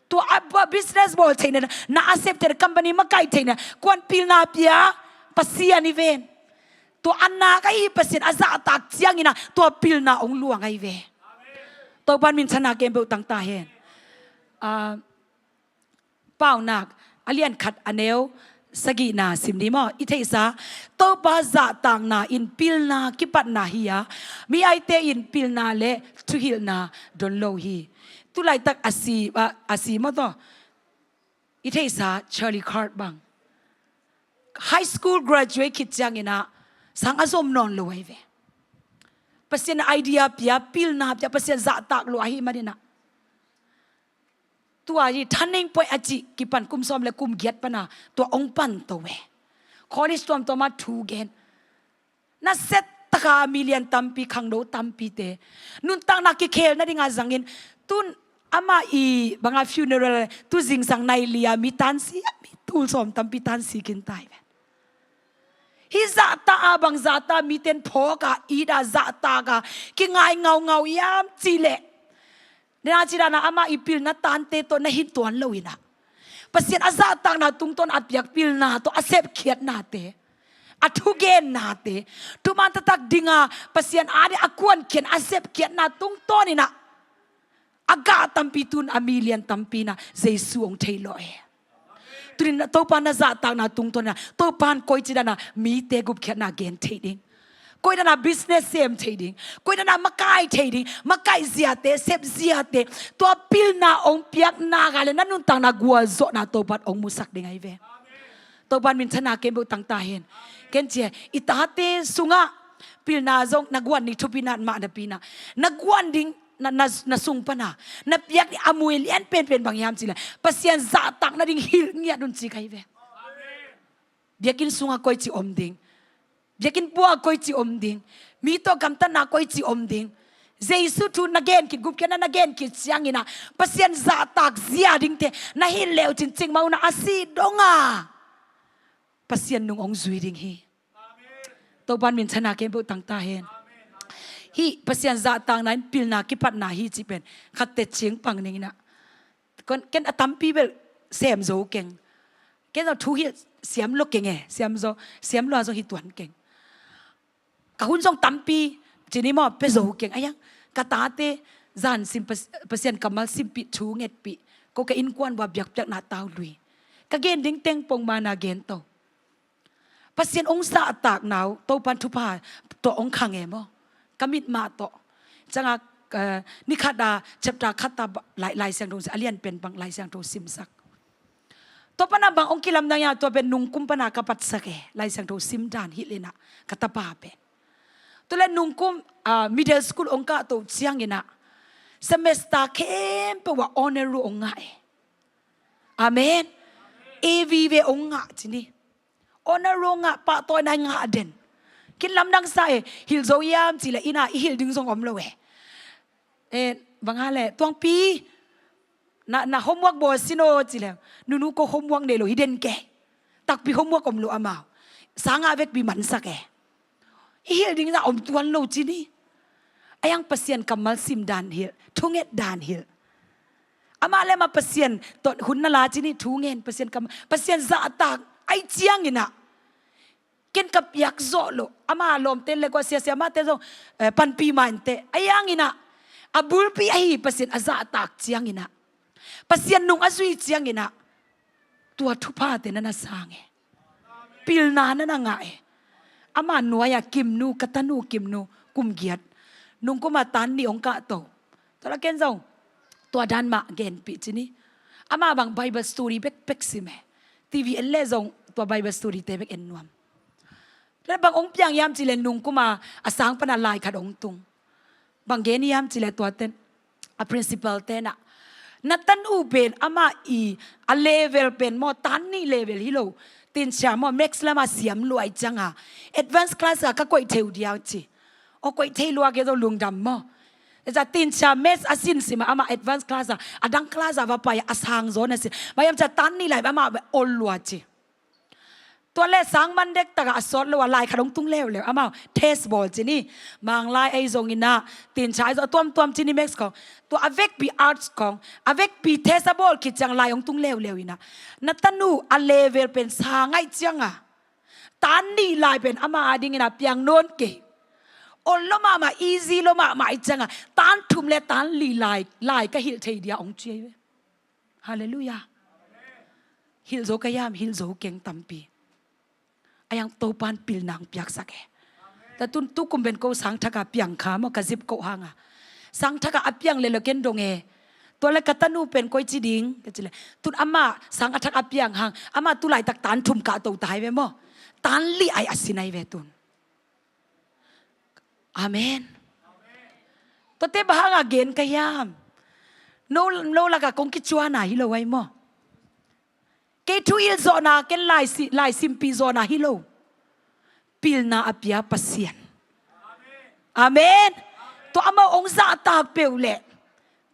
Tua a, tua business bawl theihna, na a sep theihna, company makaih theihna, kuan pilna pia? Pasian hi ven. Tua a nak ahi Pasian a zahtak ciangin ah tua pilna ong luang ahi ve. Topan minthanna khempeuh tang ta hen. Ah, Paunak a lian khat a neu sagihna sim ni maw. I theihsa, Topa zahtakna in pilna kipatna hi a, mi aite in pilna le thuhilhna don lo hi. Tulaitak a si, a, a si maw taw. I theihsa Charlie Kirk bang high school graduate khit ciangin ah sang a zom nawn lo ahi ve. Pasian idea pia, pilna pia, Pasian zahtak lo ahi manin ah. Tua hi turning point a cih kipan kum sawm le kum giat pana tua ong pan to e. College tuamtuam a thu gen. Nasia taka mi lian tampi, khangno tampite nuntakna kikhel nadinga zangin, tun ama i banga funeral tu zingsang nai lia mi tansi, mi tul sawm tampi tansi kin tai ven. Hih zahtak a bang zahtak miten phawk a, it a, zahtak a kingai ngaungau hiam cih leh, na ci dan a ama i pilna tante tawh na hin tuan lo in ah, Pasian a zahtakna tungtawn a piak pilna tawh a sepkhiatnate, a thugennate, thuman taktak dinga Pasian ading a kuankhiat a sepkhiatna tungtawn in ah, a gah tampi tun a mi lian tampi in ah Jesu ong thei lawh e. Tunin Topa na zahtakna tungtawn in ah Topan koici dan a mite gupkhiatna gen thei ding, koi dan a business sem thei ding, koi dan a makai thei ding, makai ziate, sep ziate, tua pilna ong piak nak a leh na nuntakna gualzawhna Topan ong musak ding ahi ve. Topan minthanna khempeuh tang ta hen. Ken ci e, i tate sungah pilna zong na guan ding thupi na mah napi in ah, na guan ding na, na, na sung pana na piak ding a mui lian penpen bang hiam cih leh Pasian zahtak nading hilh ngiat un ci ka hi ve. Biakinn sungah koici om ding, biakinn pua koici om ding, mi tawh gamtatna koici om ding, Jesu thu na gen khit, gupkhiatna na gen khit ciangin ah Pasian zahtak zia dingte na hilh leh uh cin, cikmah un ah a si dong a Pasian nung ong zui ding hi. Topan minthanna khempeuh tang ta hen. Hih Pasian zahtakna in pilna kipatna hi cih pen khat teci pang ning in ah. Ken, ken a tampi bel sem zo keng. Ken zong thu hilh siam lo keng e, siam zo, siam lo a zong hi tuan keng. Ka hun zong tampi ci ni maw, pia zo keng. Ai ang, ka tate zan sim Pas-, Pasian kammal simpih, thu ngetpih, ko ka innkuan bua biakpiakna tau lui. Ka gen ding teng pongmana gen to. Pasian ong zahtakna uh Topan thupha tawh ong khang e maw? Ka mit mah tawh. Ciangah, eh, ni khat a chapter khat a ba-, Lai, Lai Siangtho a lian pen bang Lai Siangtho simsak. Tua pana bang ong kilamdang hiam, tua pen nungkum pana ka patsak e, Lai Siangtho sim dan hilh in ah ka tapa pen. Tua leh nungkum, ah, middle school ong kah to ciangin ah semester khempeuh ah honor roll ong ngah e. Amen. A vive ong ngah ci ni. Honor roll ngah, pahtawina ngah den. Kin lamdang sa e, hilh zo hiam cih leh inn ah i hilh ding zong om lo e. Eh, bang a leh, Tuangpi, na, na homework bawl sin aw ci leh, nunu ko homework nei lo hi den ke. Takpi homework om lo amau. Sang ngah vekpi mansak e. I hilh ding zah om tuan lo ci ni. Ai ang Pasian kammal sim dan hilh, thunget dan hilh. Amah le amah Pasian tawh hun na la ci ni, thungen, Pasian kam, Pasian zahtak, ai ciangin ah. Ken ka piak zawh loh. Ama lawmte le kua siasia mahte zong, eh, panpih mah inteh. Ahi hangin ah, a bulpi ahi Pasian a zahtak ciangin ah, Pasian nung a zui ciangin ah, tua thuphate na na sang e. Pilna na na ngah e. Ama nuai-ah Kimnu, ka tanu Kimnu, kum giat. Nungkum a tan nih hong kahto. Tua la ken zong tua dan mah genpih ci ni. Amah bang Bible story bekbek sim e. T V en le zong tua Bible story-te bek en nuam. Tua bang hong piang hiam cih leh nungkum a, a sang pan a lai khat hong tung. Bang gen hiam cih leh tuate, a principal-te in ah, na tanu pen amah i, a level pen maw, tan nih level hi lo. Tinsia maw, maths lam a siam lua ahih ciangin, advance class ah ka koih thei uh diam ci. Aw, koih thei lua kei, zong lungdam maw. Tua ciang tinsia maths a sinsim a, amah advance class ah, a dang class ah va pai a, a sang zaw na sin. Bang hiam cih leh tan nih lai bek amah ol lua ci. Tua leh sang man dektak a, a sawt lo a, lai khat hong tung leuleu. Amau test bawl ci ni. Manglai ahi zongin ah, tinsia ahi zong, a tuamtuam ci ni, maths khawng. Tua a vekpi arts khawng, a vekpi test a bawl khit ciang lai hong tung leuleu in ah, na tanu a level pen sang ahih ciangin, tan nih lai pen ama adingin ah piang nawn kei. Ol lo mahmah, easy lo mahmah ahih ciangin, tan thum le tan li lai, lai ka hilh thei dia hong ci ahi ve. Halleluiah. Hilh zo ka hiam, hilh zo keng tampi. Ahi hang Topa'n pilna hong piaksak e. Tua tun tukum pen ko sang thak a piang kha maw, ka zip koh hang a. Sang thak a a piang leh lo ken dong e. Tua leh ka tanu pen koi ci ding, ka ci leh. Tun amah sang a thak a piang hang, amah tu laitak tan thum kahto ta hi ve maw. Tan li ai a sin ahi ve tun. Amen. Tuate bang hang a gen ka hiam? No, no lak a kong kicuan a hi lo ahi maw. Kei thu hilh zawhna, ken lai si-, lai simpih zawhna hi lo. Pilna a pia Pasian. Amen. Tua amau hong zahtak peuh leh,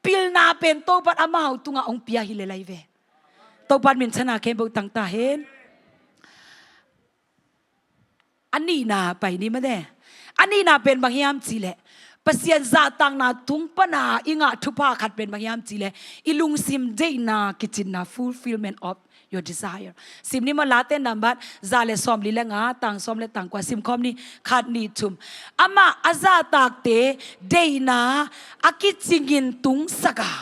pilna pen Topa'n amau tungah hong pia hi lel ahi ve. Topa'n minthanna khempeuh tang ta hen. A nihna pai ni mate. A nihna pen bang hiam cih leh, Pasian zahtakna tung pan a i ngah thupha khat pen bang hiam cih leh, i lungsim deihna kicinna, fulfillment of your desire. Sim ni maw, Late nambat za le sawmli le nga, tang sawm le tang kua, sim khawm ni, khat, nih, thum. Amah a zahtakte deihna a kicingin tungsak a,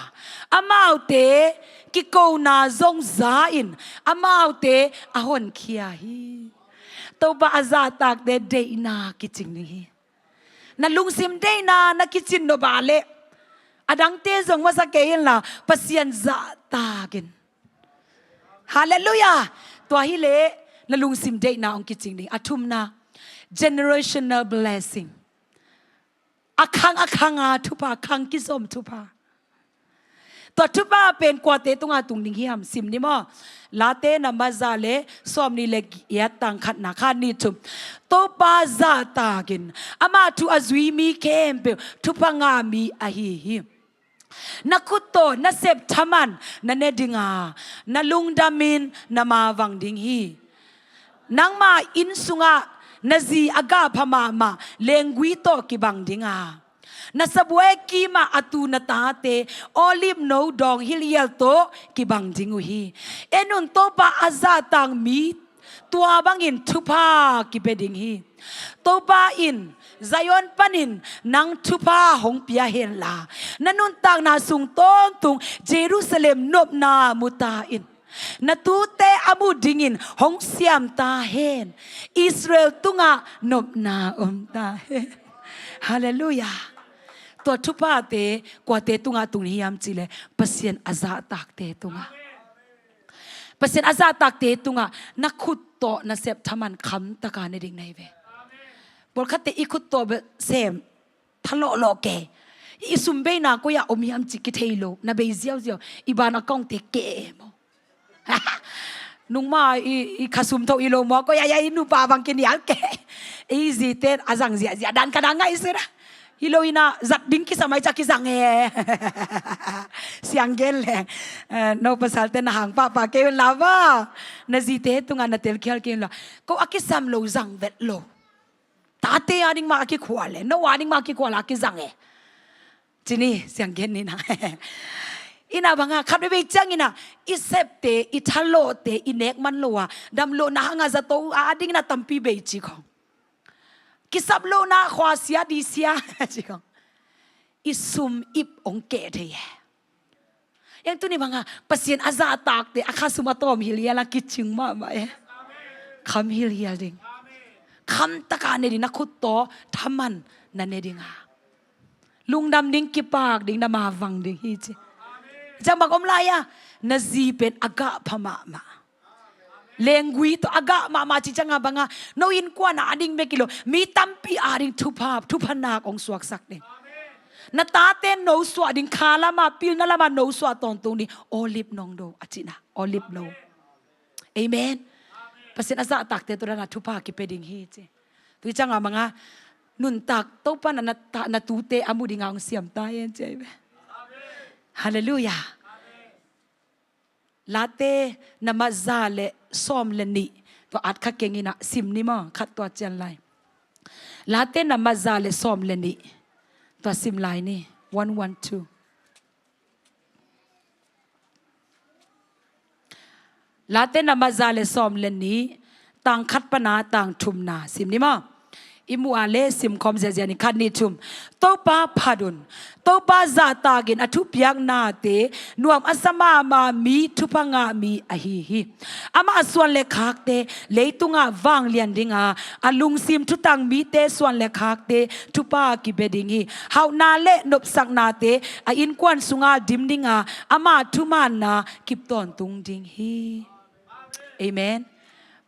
amaute kikona zong za-in amaute a honkhia hi. Topa a zahtakte deihna kicing ding hi. Na lungsim deihna na kicin nop a leh, a dangte zong masa kei inla, Pasian zahtak in. Halleluiah. Tua hi leh na lungsim deihna hong kicing ding. A thumna, generational blessing. A khang a khang a thupha, khang kizom thupha. Tua thupha pen kuate tungah tung ding hiam, sim ni maw. Late nambat za le sawmni le giat, tang khatna, khat, nih, thum. Topa zahtak in, ama thu a zui mi khempeuh thupha ngah mi ahi hi. Na khut tawh nasep thaman na ne ding a, na lungdamin na mavang ding hi. Nangma inn sungah na zi a gah pha mahmah lenggui tawh kibang ding a, na sabuai kimah a tu na tate olive no dawng hilhial tawh kibang ding uh hi. En un, Topa a zahtak mi tua bangin thupha kipia ding hi. Topa in Zion panin nang thupha hong pia henla, na nuntakna sung tawntung Jerusalem nopna mu ta in. Na tute a mu dingin hong siam ta hen. Israel tungah nopna om ta hen. Halleluiah. Tua thuphate kuate tungah tung hiam cih leh, Pasian a zahtakte tungah. Pasian a zahtakte tungah na khut tawh nasep thaman khamtaka ne ding na hi ve. Pawlkhatte i khut tawh bel sem tha lawhlawh kei. I sum beina koi-ah om hiam cih kithei lo, na bei ziauziau. I bank account-te kei maw. Nungma i, i khasum tho i lo maw, koi-ah i nupa bang kinial kei. I zite a zang ziahziah dan ka dang ngaihsun a. Hi lo in ah, zat ding kisam ahih ciang kizang e. Siang gen leng. Eh, no pasalte na hang pahpah kei un la va. Na zite tungah na telkhial kei un la. Ko a kisam lo zang vet lo. Tate a ding mah a kikhual e. No a ding mah a kikhual a kizang e. Ci ni, siang gen ni na. Ina banga khat veve ciangina i septe, i thalawhte i nek man lo a, damlohna hanga zato a dingina tampi bei ci khong. Kisap lohna khua sia di sia ci khong. I sum ip ong keh thei e. Yang tuni banga Pasian a zahtakte a khasum a tawm hilhial a kicing mahmah e. Kham hilhial ding. Khamtaka ne ding, na khut tawh thaman na ne dinga. Lungdam ding, kipak ding, na mavang ding hi ci. Ciang bang om lai a, na zi pen a gah pha mahmah. Lenggui tawh a gah mahmah ci cianga banga no innkuan a ding bek hi lo, mi tampi a ding thupha, thupha nak ong suaksak ding. Na tate no suah ding, kha lama, pilna lama no suah tawntung ding. Olive nong do a cihna, olive no. Amen. Pasian a zahtakte tawh dana thupha kipia ding hi ci. Tui cianga banga nuntak Topa na, na, na tute a mu dinga ong siam ta hen ci ahi ve. Halleluiah. Late na maza le sawm le nih tua at kha kengina sim ni maw, khat tua cian lai. Late na maza le sawm le nih tua sim lai ni. One one two. Late na maza le sawm le nih, tang khat pana tang thumna sim ni maw. I muh a le simkhawm ziazia ni, khat nih thum. Topa phat un. Topa zahtakin a thupiaknate nuam a sa mahmah mi, thupha ngah mi ahi hi. Amah a suan le khakte leitungah vanglian dinga, a lungsim thutang mite suan le khakte thupha kibia ding hi. Hauhna le nopsaknate a innkuan sunga dim dinga, ama thumanna kip tawntung ding hi. Amen.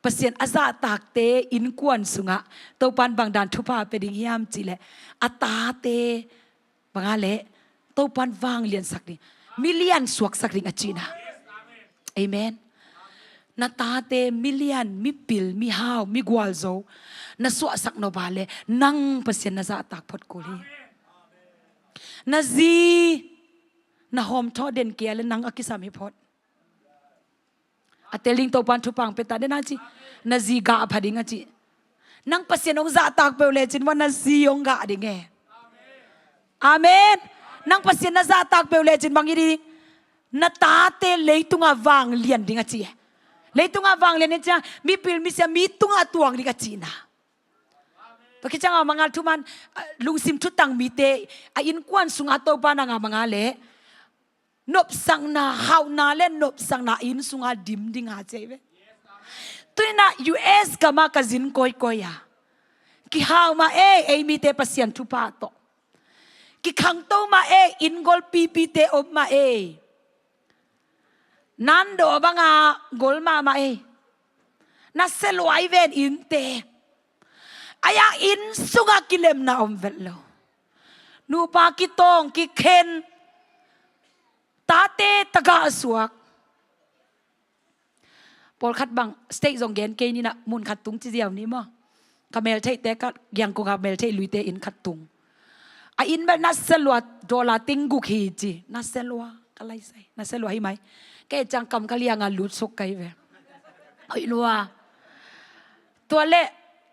Pasian a zahtakte innkuan sungah Topan bangdan thupha pia ding hiam cihleh, a tate banga le Topan vangliansak ding, milian suaksak ding a cihna. Amen. Na tate milian, mipil, mihau, migualzo na suahsak nop a le nang Pasian na zahtak phot kul hi. Na zi na hawmthawh den kei a le nang a kisam hi phot. A tel ding Topan thupha ong pia ta den a ci. Na zi gah pha ding a ci. Nang Pasian ong zahtak peuh lecin bang na zi ong gah ding e. Amen. Nang Pasian na zahtak peuh lecin bang hi ding, na tate leitungah vanglian ding a ci e. Leitungah vanglian ding a ci a, mipil misia mi tungah tuang ding a cihna. Tua khit ciangah manga thuman, ah, lungsim thutang mite a innkuan sungah Topa nanga manga le nopsakna, hauhna le nopsakna inn sunga dim dinga ci ahi ve. Tuina U S gama ka zin koikoi a, kihau mah ei, ei mite Pasian thupha tawh. Kikhangto mah ei, inn golpipite om mah ei. Nando banga gol mahmah ei. Na se luai ven innte. Aya inn sunga kilemna om vet lo. Nupa kitawng kikhen. Tate tagah suak. Pawlkhat bang state zong gen kei nina, mun khat tung ci ziau ni maw. Ka meltheihte, ka Yangon a meltheih luite inn khat tung. A inn bel na se lua, dollar ting guk hi ci. Na se lua, ka laisai. Na se lua hi mai. Kei ciang kam ka lianga lut suk kai ve. Hoih lua. Tua le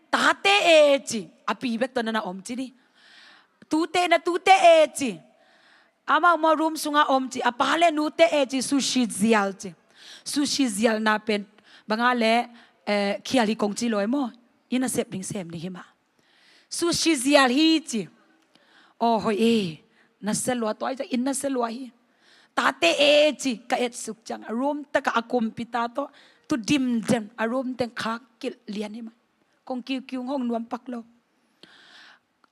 tate e ci. A pi bek tua nana om ci ni. Tute, na tute e ci. Amau maw room sunga om ci, a pa le nute e ci, sushi zial ci. Sushi zialna pen banga le, eh, khial hi kong ci lo e maw. Inn a sep ding sem ding hi mah. Sushi zial hi ci. Aw hoih e. Na se lua tua i ta inn na se lua hi. Tate e ci, ka et suk ciang. A room taka a kumpi ta tawh tu dimdem. A room teng khak kilh lian hi mah. Kong kiukiu hong nuam pak lo.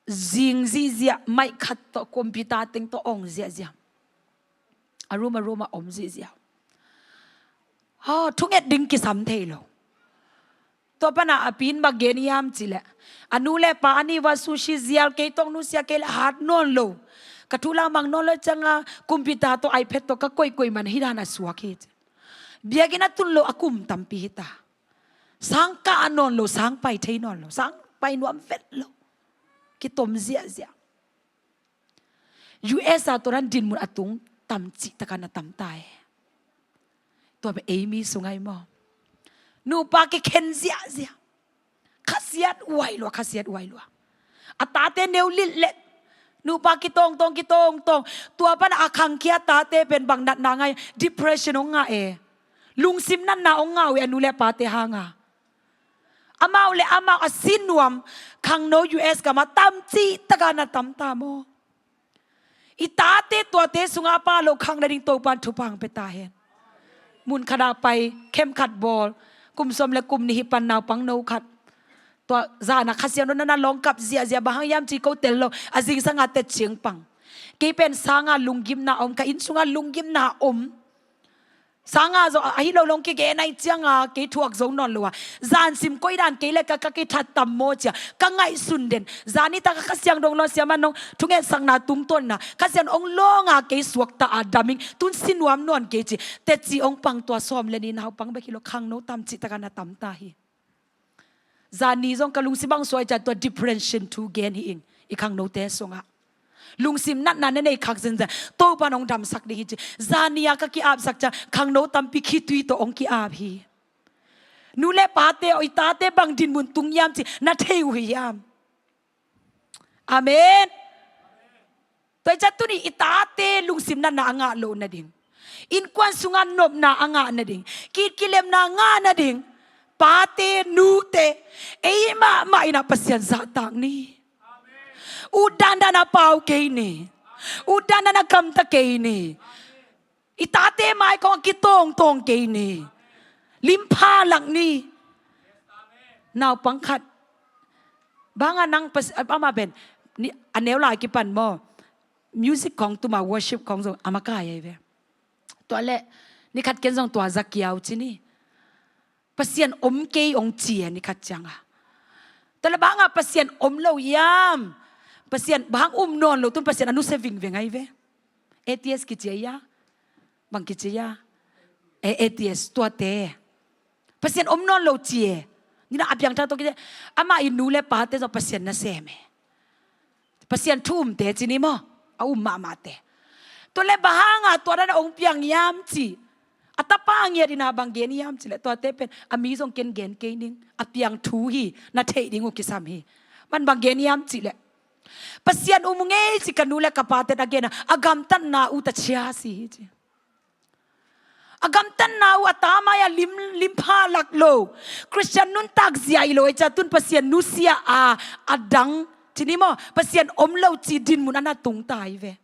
Zing zihziah, maih khat tawh, computer teng tawh ong ziahziah. A room a room a om zihziah. Ha, thunget ding kisam thei lo. Tua pana a pi'n bang gen hiam cihleh, a nu le pa a ni va sushi zial kei tawh nusia kei le hat nawn lo. Ka thu lamang nawn lo cianga computer tawh iPad tawh ka koikoi man hi dan a suak hi ci. Biakinn a tun lo a kum tampi hi ta. Sang kah nawn lo, sang pai thei nawn lo, sang pai nuam vet lo. Kitom ziahziah. U S a tua dan dinmun a tung tam cih taka na tam ta e. Tua pen ei mi sung ahi maw. Nupa kikhen ziahziah. Khasiat uai lua, khasiat uai lua. A tate neu lilh leh Nupa kitawngtawng, kitawngtawng. Tua pan a khangkhia tate pen bang natna ngah, depression hong ngah e. Lungsim natna hong ngah uh e, a nu le pate hanga. Amau le amau a sinuam khangno U S gam ah tamcih taka na tamta maw? I tate tuate sungah a pha lo khak nading Topan thupha hong pia ta hen. Mun khat ah pai, khem khat bawl, kum sawm le kum nih hi pan naupang no khat. Tua zan a Kha Siangtho na na lawng kap ziahziah, bang hang hiam ci ko tel lo, a zingsang a tet ciang pang. Kei pen sang a lunggimna om, ka inn sungah lunggimna om. Sang a zong ahi lo lawng kigen ahih ciang a, kei thuak zo nawn lo a. Zan sim koih dan kei le ka, ka kithat tam maw ci a, ka ngaihsun den. Zan nitak a Kha Siangtho hong lawn, siamah in hong thungetsakna tungtawn in a, Kha Siangtho hong lawng a kei suakta a dam ing, tun si nuam nawn kei ci. Teci hong pang, tua sawm le nih naupang bek hi lo, khangno tamcih taka na tamta hi. Zan ni zong ka lungsim ah suai ciang tua depression thu gen hi ing, i khangnote sungah. Lungsim natna na nei khak zenzen, Topan hong damsak ding hi ci. Zan ni a ka ki-apsak ciang khangno tampi khitui tawh hong ki-ap hi. Nu le pate aw, i tate bang dinmun tung hiam ci na thei uh hi hiam? Amen. Tua hi ciang tuni i tate lungsim natna a ngah loh nading, innkuan sungah nopna a ngah nading, kitkilemna a ngah nading, pate, nute, ei mahmah in a Pasian zahtak ni. Ut dandan a pau kei ni. Ut dandan a gamta kei ni. I tate mai kong a kitawngtawng kei ni. Limpha lak ni. Naupang khat, bang a nang pas-, amah pen ni, a neu lai kipan maw, music kong tuma, worship kong zong a makai ahi ve. Tua leh ni khat ken zong tua za kiau ci ni. Pasian om kei hong ci e ni khat ciang a. Tua leh bang a Pasian om lo hiam? Pasian bang um nawn lo, tun Pasian a nusia vingveng ahi ve. Atheist kici a hia? Bang kici a hia? E, atheist tuate. Pasian om nawn lo ci e. Ni na a piangthak tawh kici. Amah i nu le pate zong Pasian nasem e. Pasian thu umte ci ni maw. A um mahmahte. Tua leh bang hang a tua dan a hong piang hiam ci. A tapa ngiat in a bang gen hiam ci leh, tuate pen a mi zong ken gen kei ning. A piang thu hi, na theih ding uh kisam hi. Man bang gen hiam ci leh, Pasian um ngei ci ka nu le ka pate na gen a, a gamtatna uh ta cia si hi ci. A gamtatna uh a ta mai a lim, limpha lak lo. Khristian nuntak zia hi lo, ei ca tun Pasian nusia a, a dang ci ni maw, Pasian om lo ci dinmun a na tungta hi ve.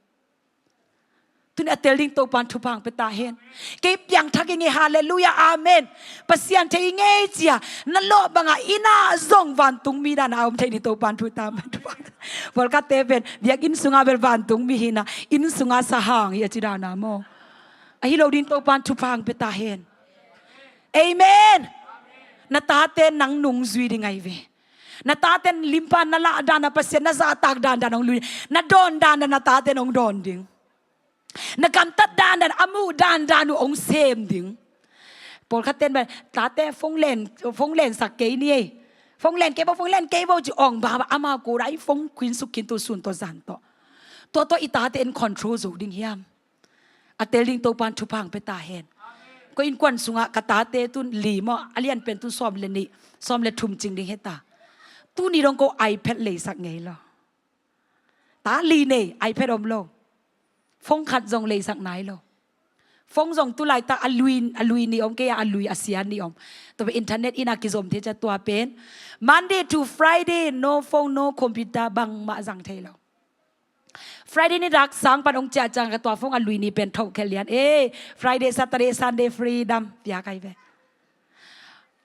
Tuni a tel ding Topan thupha hong pia ta hen. Kei piangthak ing e, halleluiah, amen. Pasian thei ing e cia na lawh banga inn ah zong vantungmi dan a om thei ni, Topan thu tam. Pawlkhatte pen biakinn sungah bel vantungmi hi na, inn sungah sahang hi a ci dan a maw. Ahi lo ding Topan thupha hong pia ta hen. Amen. Na tate nang nung zui ding ahi ve. Na taten limpa na lah dan a Pasian na zahtak dandan hong lui. Na dawn dandan na taten hong dawn ding. Na gamtat dandan a muh dandan uh hong sem ding. Pawlkhat ten bang tate phone len, phone lensak kei ni ei. Phone len kei bo, phone len kei bo ci ong ba, ba amau ko dai phone khin suk khin tu sun tawh zan tawh. Tua tawh i tate in control zo ding hiam? A tel ding Topan thupha hong pia ta hen. Ko innkuan sungah ka tate tun li maw, a lian pen tun sawm le nih, sawm le thum cing ding heta. Tuni dong ko iPad leisak ngei lo. Ta li nei, iPad om lo. Phone khat zong leisak nai lo. Phone zong tu laitak a lui, a lui ni om kei a, a lui a sia ni om. Tua pen internet in a kizom thei cia tua pen Monday to Friday, no phone, no computer, bangmah zang thei lo. Friday nitak sang pan hong ciah ciang ka tua phone a lui ni pen thoh khe lian. Eh, Friday, Saturday, Sunday freedom pia kai ve.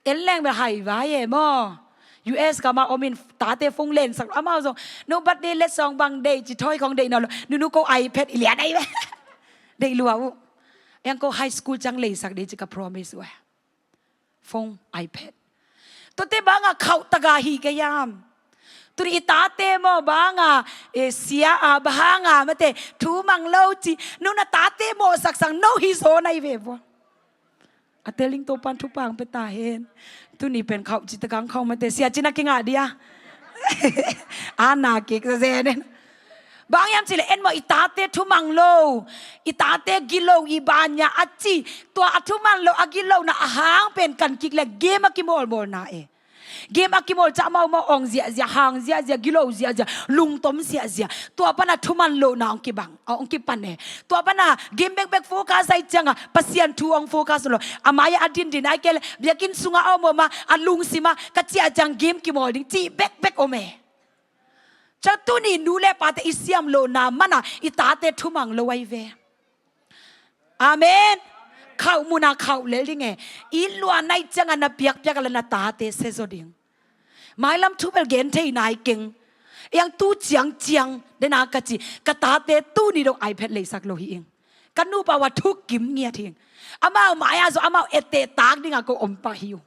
En leng bel hai vai e maw. U S gam a om in tate phone lensak lo. Amau zong no birthday letsong bang deih ci thoi kong deih nawn lo. Nunu ko iPad i lian ai ve. Deih lua uh. Eng ko high school ciang leisak ding ci ka promise uh e. Phone, iPad. Tuate banga khauh taga hi ka hiam? Tuni i tate maw banga, eh, sia a banga mate thu mang lo ci. No na tate mawhsak sang no hi zaw nai ve vua. A tel ding Topan thupha hong pia ta hen. Tuni pen khauh ci takang khauh mate sia ci na kingah dia. A na kik zen en. Bang hiam cileh en maw i tate thumang lo, i tate gilo i banya a ci. Tua a thumang lo a gilona a hang pen kan kik le game a kimawlmawlna e. Game a kimawl ciang amau mah ong ziahziah, hang ziahziah, gilo ziahziah, lungtom ziahziah. Tua pana thuman lohna ong kibang, a, ong kipan e. Tua pana game bekbek focus ahih ciangah Pasian thu ong focus lo. A mai-ah a dindin, ahih kei leh biakinn sungah a om om a, a lungsim ah ka ciah ciang game kimawl ding cih bekbek om e. Tua tuni nu le pate i siam lohna mana i tate thumang lo ahi ve. Amen. Khauh muna khauh lel ding e. I luan ahih ciangah na piakpiak a la na tate sezaw ding. Mailam thu bel gen thei nai keng. Iang tu ciangciang dena ka ci, ka tate tuni dong iPad leisak lo hi ing. Ka nupa ua thu kim ngiat hi ing. Amau mai-ah zong amau etteh tak dingah ko om pah hi uh.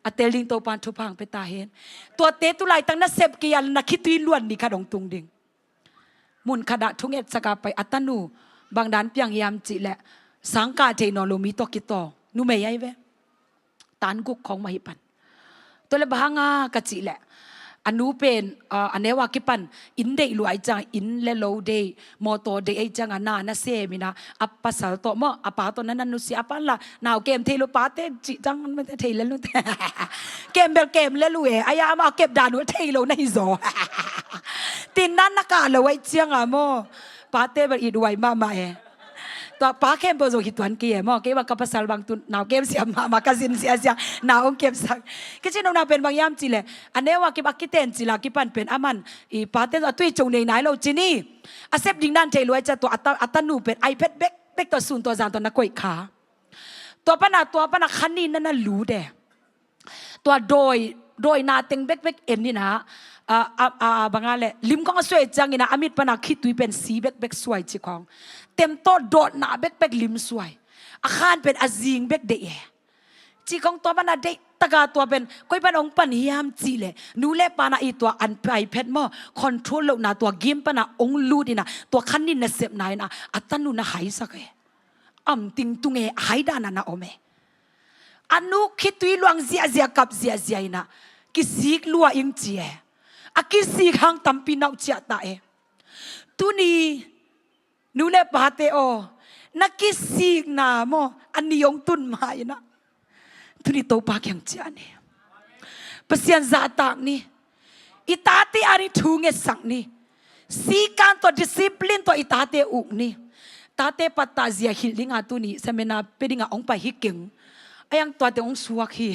A tel ding Topan thupha ong pia ta hen. Tuate tu laitak na sep kei a la na khitui luan ni khat ong tung ding. Mun khatah thungetsak a pai a tanu, bang dan piang hiam cih leh sangkah thei nawn lo mi tawh kitawng. Numei ahi ve. Tan guk khawng mah hi pan. Tua leh bang hang a ka cih leh a nu pen, a, a neu a kipan inn deih lua ahih ciangah, inn le lo deih, mawtaw deih ahih ciangah na, na sem in ah, a pasal tawh maw, a pa tawh na na nusia, a pan la nau kem thei lo, pate cih ciang thei lel lo. Kem bel kem lel uh e, ahi a amah kep dan uh thei lo na hi zaw. Tin na na kah lo ahih ciangah maw, pate bel it huai mahmah e. Tua pa khempeuh zong hi tuan kei e maw, kei bang ka pasal bang tu nau kem siam mahmah, ka zin siasia, nau ong kepsak. Kici nopna pen bang hiam cih leh a neu a kip a kiten cil a kipan pen aman i pate zong a tui co nei nai lo ci ni. A sep ding dan thei lua ahih ciang tua a ta, a tanu pen iPad bekbek tawh sun tawh zan tawh na koih kha. Tua pana, tua pana kha nih na na lut e. Tua dawi, dawina teng bekbek en in ah, a, a, a, bang a leh, lim khawng a suai ciangin ah a mit pana khitui pen si bekbek suai ci khawng. Tem tawh dawtna bekbek lim suai. A khan pen a zing bek deih e. Ci khawng tua pana deih tak a tua pen koi pan ong pan hiam cih leh nu le pa na i tua an iPad maw, control lohna tua game pana ong lut in ah tua kha nih nasepna in ah a tanu na haisak e. Am ting tung e, hai dan a na om e. A nu khitui luang ziahziah, kap ziahziah in ah kisik lua ing ci e. A kisik hang tampi nau ciah ta e. Tuni nu le pate aw, na kisikna maw, a ni ong tun ma in ah tuni Topa kiang ciah ni. Pasian zahtak ni. I tate ading thu ngetsak ni. Sikan tawh, discipline tawh i tate uk ni. Tate pattah zia hilh ding a tuni seminar pia ding a ong pai hi keng. A iang tuate ong suak hi.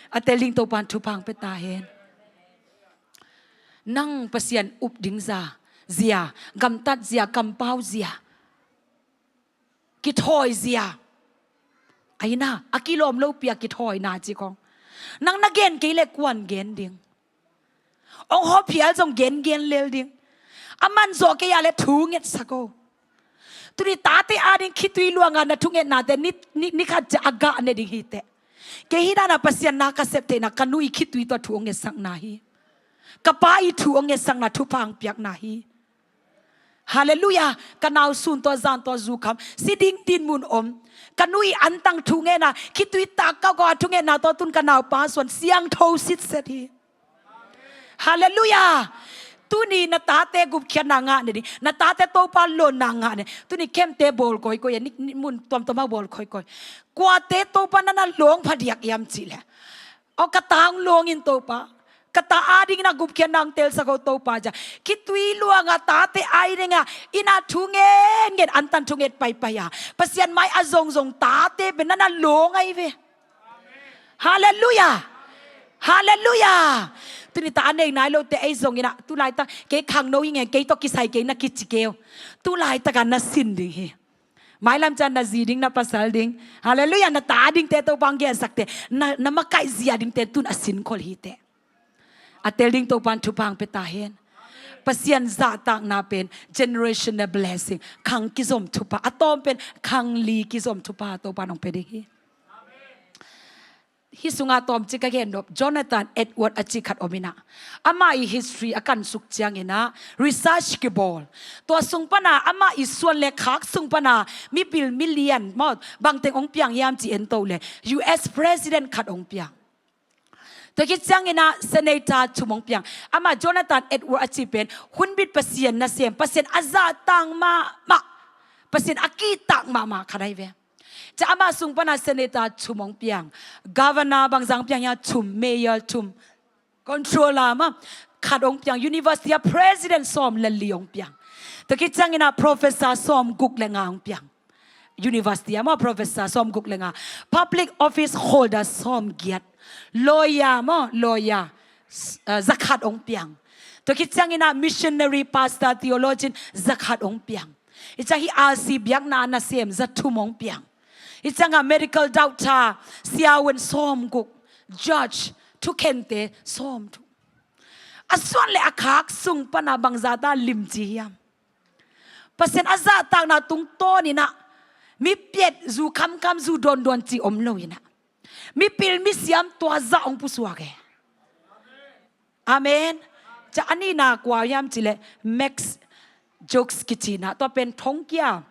A tel ding Topan thupha ong pia ta hen. Nang Pasian up ding za, zia, gamtat zia, kampau zia, kithawi zia. Ahi na, a kilawm lopi a kithawina ci khawng. Nang na gen kei leh kuan gen ding? Ong hawphial zong gengen lel ding. A man zawh kei a leh thu ngetsak o. Tuni tate ading khitui luanga na thungetnate ni, ni, ni khat ciah a gah ne ding hi teh. Kei hi dana Pasian na ka sep theihna ka nu i khitui tawh thu ong ngetsakna hi. Ka pa i thu ong ngetsakna thupha ong piakna hi. Halleluiah. Ka nau sun tawh zan tawh zu kham si ding dinmun om. Ka nu i antang thungetna, khitui tak kauhkauh a thungetna tawh tun ka nau pa suan siangtho sitset hi. Halleluiah. Tuni na tate gupkhiatna ngah ne ding, na tate Topa lonna ngah ne. Tuni kemte bawl kawikawi a, ni, ni mun tuamtuam a bawl kawikawi. Kuate Topa na na lawng phadiak iam cihleh, aw ka ta ong lawng in Topa, ka ta adingin a gupkhiatna ong telsak o Topa cia. Khitui luanga tate ai dinga ina thu ngen ngen antan thunget paipai a, Pasian mai a zongzong tate pen na na lawng ahi ve. Halleluiah. Halleluiah. Tuni ta a nei nai lote ei zongin a, tulaitak kei khangno hi ngen, kei tawh kisai kei na kici keu. Tulaitaka na sin ding hi. Mailam ciang na zi ding, na pasal ding, halleluiah, na ta dingte Topa ong gensakte, na, na makaih zia dingte tun a sinkhol hi teh. A tel ding Topan thupha ong pia ta hen. Pasian zahtakna pen generational blessing, khang kizom thupha, a tawm pen khang li kizom thupha Topan ong pia ding hi. Hih sungah tawmcik ka gen nop, Jonathan Edward a cih khat om inah, amah i history a kansuk cianginah research kibawl. Tua sung pana amah i suan le khak sung pana mipil milian maw bangteng ong piang hiam ci ento le, U S president khat ong piang. Tua khit cianginah senator thum ong piang. Amah Jonathan Edward a cih pen hunbit Pasian nasem, Pasian a zahtak mahmah, Pasian a kihtak mahmah khat ahi ve. Ca amah sung pana senator thum hong piang. Governor bangzah hong piang hiam? Thum. Mayor thum. Controller mah khat hong piang. University a president sawm le li hong piang. Tua khit ciangin ah professor sawm guk le nga hong piang. University a maw professor sawm guk le nga. Public office holder sawm giat. Lawyer maw, lawyer, s-, uh, zakhat hong piang. Tua khit ciangin ah missionary, pastor, theologian zakhat hong piang. Hi ciang hih R C biakna a nasem zathum hong piang. Hi ciangah medical doctor, siavuan sawm guk, judge, thukhente sawm thum. A suan le a khak sung pana bangzah ta limci hiam? Pasian a zahtakna tungtawnin ah mi piat, zu khamkham, zu dawndawn cih om lo in ah, mi pil mi siam tua zah hong pusuak e. Amen. Ca a nihna kua hiam cih leh Max Jukes kici in ah, tua pen thongkia,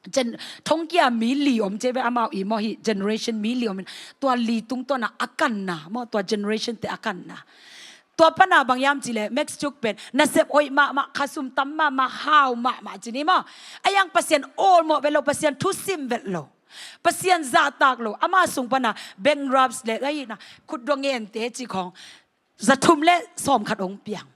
gen-, thongkia mi li om ci ve, amau i maw, hih generation mi li om in, tua li tungtawn ah a kanna maw, tua generation te a kanna. Tua pana bang hiam cih leh Max Jukes pen nasep hoih mahmah, khasum tam mahmah, hau mahmah ci ni maw. A hiang Pasian awlmawh vet lo, Pasian thusim vet lo, Pasian zahtak lo. Ama sung pana bankrupts le, ahi na, khutdawh ngente cih khawng zathum le sawmkhat hong piang.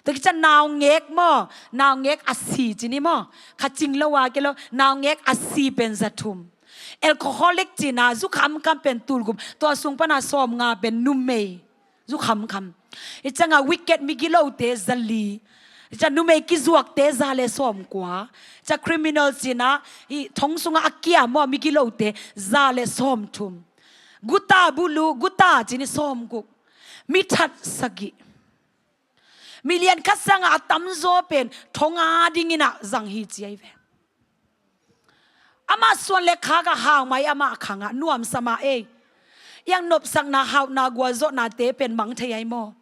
Tua khit ciang naungek maw, naungek a si ci ni maw, kha cing lo a kei lo, naungek a si pen zathum. Alcoholic ci in ah, zu khamkham pen tulgum. Tua sung pana sawmnga pen numei, zu khamkham. Hi ciangah wicked, migilote zali. Hi ciang numei kizuakte za le sawmkua. Hi ciang criminal ci in ah, hih thong sungah a kia maw, migilote za le sawmthum. Guta bulu, guta ci ni, sawmguk. Mi that sagih. Milian khat sangah a tamzaw pen thong a dingin ah zang hi ci ahi ve. Amah suan le khak ah hau mai, amah khangah nuamsa mah ei. Hiang nopsakna, hauhna, gualzawhnate pen mang thei ahi maw.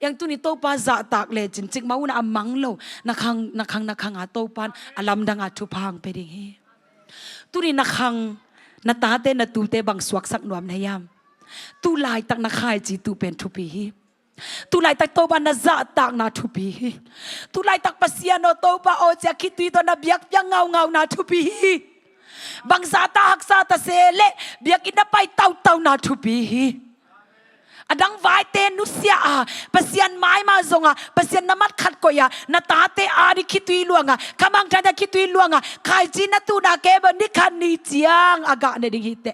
Hiang tuni Topa zahtak lecin cikmah un ah a mang lo na khang, na khang, na khangah Topan a lamdangah thupha hong pia ding hi. Tuni na khang, na tate, na tute bang suaksak nuam na hiam? Tu laitak na khaici tuh pen thupi hi. Tu laitak Topa na zahtakna thupi hi. Tu laitak Pasian aw, Topa aw ci-a khitui tawh na biakpiak ngaungauna thupi hi. Bangzah ta haksa ta se leh biakinn na pai tautauna thupi hi. A dang vaite nusia a, Pasian maima zonga, Pasian na mat khat koiha, na tate ading khitui luanga, khamangthangte khitui luanga, khaici na tuhna kei bang ni khat ni ciang a gah ne ding hi teh.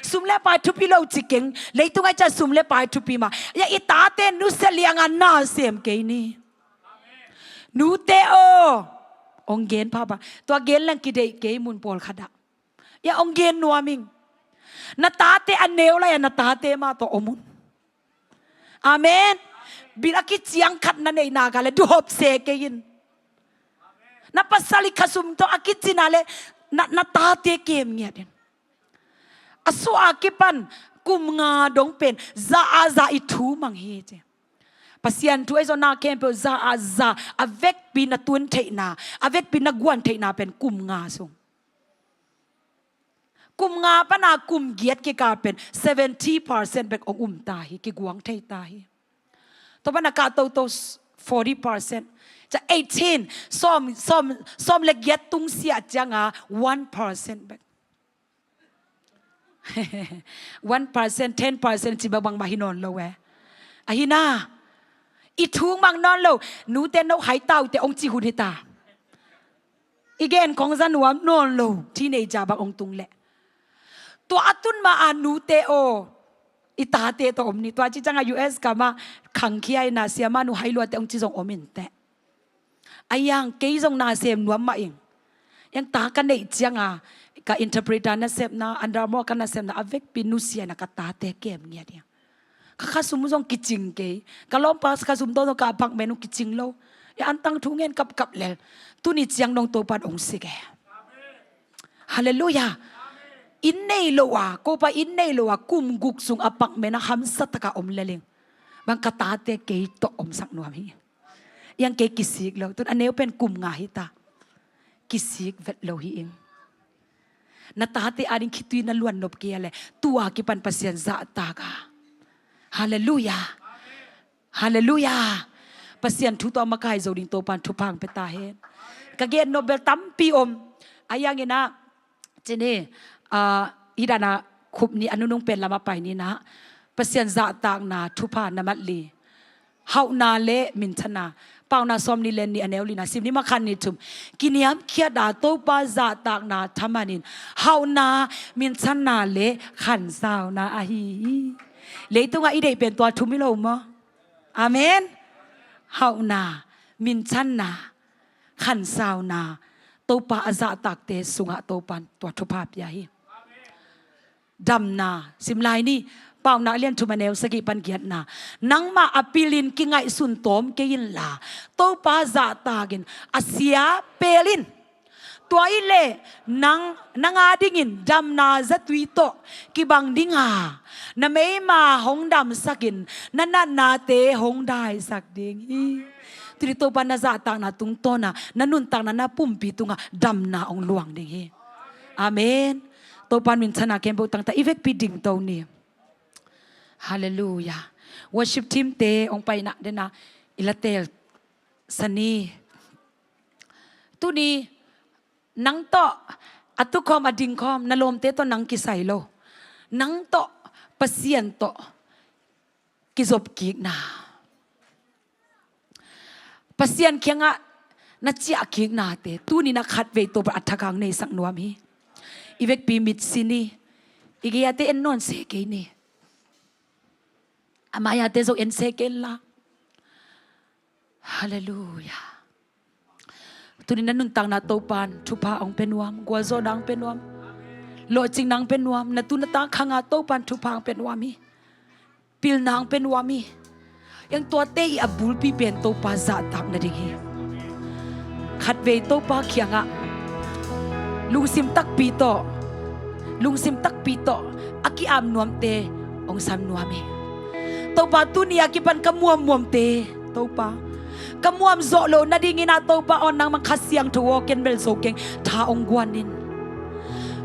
Sum le pai thupi lo ci keng. Leitung ah ciah sum le pai thupi mah. Hiah i tate nusia lianga na sem kei ni. Nute aw, hong gen phapha. Tua gen leng kideih kei mun pawlkhat ah. Hiah hong gen nuam ing. Na tate a neu lai-ah na tate mah tawh om un. Amen. Bil a kiciang khat na neih nak leh duhop se kei in. Na pasal i khasum tawh a kici nak leh na, na tate kem ngiat in. A sua kipan kum nga dong pen za a za i thu mang hi ci. Pasian thu ahi zong na khempeuh za a za, a vekpi na tun theihna, a vekpi na guan theihna pen kum nga sung. Kum nga pana kum giat kikal pen seventy percent bek hong um ta hi, kiguang thei ta hi. Tua pana kah toto forty percent. Ca eighteen, sawm, sawm, sawm le giat tungsiah cianga one percent bek. One percent, ten percent ci bang bangmah hi nawn lo eh. Ahi na. I thu mang nawn lo. Nute no hai taute hong ci hun hi ta. I gen khong za nuam nawn lo. Teenager bang hong tung leh. Tua a tun ma a nute aw, i tate tawh om ni. Tua ci cianga U S gam ah khangkhia in a siamah nu hai luate hong ci zong om in teh. A hiang kei zong na sem nuam mah ing. Hiang ta ka neih cianga ka interpreter nasepna, Under Armour ka nasepna, a vekpi nusia in a ka tate kem ngiat hiang. Ka khasum zong kicing kei. Ka lawmpa khasum tawh zong ka apartment uh kicing lo. Hiah antang thu ngen kapkap lel. Tuni ciang dong Topan hong sik e. Halleluiah. Inn nei lo a, kopa inn nei lo a, kum guk sung apartment ah hamsa taka om lel ing. Bang ka tate kei tawh omsak nuam hi. Hiang kei kisik lo. Tun a neu pen kum nga hi ta. Kisik vet lo hi ing. Na tate ading khitui na luan nop kei a leh tua kipan Pasian zahtak a. Halleluiah. Halleluiah. Pasian thu tawh a makai zo ding Topan thupha hong pia ta hen. Ka gen nop bel tampi om. A hiang in a, ci ni, Ah, hih dana khup nih a nunung pen lamah pai ni nah. Pasian zahtakna thupha na mat li. Hauhna le minthanna. Paunak sawmnih le nih a neu lina sim ni, mah khat nih thum. Kiniamkhiat a Topa zahtakna thaman in hauhna, minthanna le khansauna ahi hi. Leitungah i deih pen tua thum hi lo maw? Amen. Hauhna, minthanna, khansauna, Topa a zahtakte sungah Topan tua thupha pia hi. Damna, sim lai ni, Paunak lian thum a neu sagih pan giatna. Nangmah a pilin kingaihsun tawm kei inla, Topa zahtakin a sia pelin. Tua hileh nang, nang adingin damna zatui tawh kibang dinga, na meima hong damsakin, na natnate hong daisak ding hi. Tuni Topa na zahtakna tungtawna, na nuntakna, na pumpi tunga damna hong luang ding hi. Amen. Topan minthanna khempeuh tangta i vekpi dingto ni. Halleluiah. Worship team te hong paina dena i la teel sa ni. Tuni nang tawh a tukhawm a dingkhawm na lawmte tawh nang kisai lo. Nang tawh Pasian tawh kizopkikna, Pasian kiangah na ciahkiknate tuni na khatvei Topa a thakang neisak nuam hi. I vekpi mitsi ni. I gei-ate en nawn se kei ni. A mai-ate zong en se kei inla. Halleluiah. Tuni na nuntakna Topan thupha hong pia nuam, gualzawhna hong pia nuam, lawhcinna hong pia nuam, na tu na ta khanga Topan thupha hong pia nuam hi. Pilna hong pia nuam hi. Yang tuate i a bulpi pen Topa zahtak nading hi. Khatvei Topa kiangah lungsim takpi tawh, lungsim takpi tawh a ki-ap nuamte hong sam nuam hi. Topa tuni a kipan ka muammuamte Topa, ka muam zawh loh nadingin ah Topa aw, nangmah Kha Siangtho aw ken bel zo keng, tha hong guan in.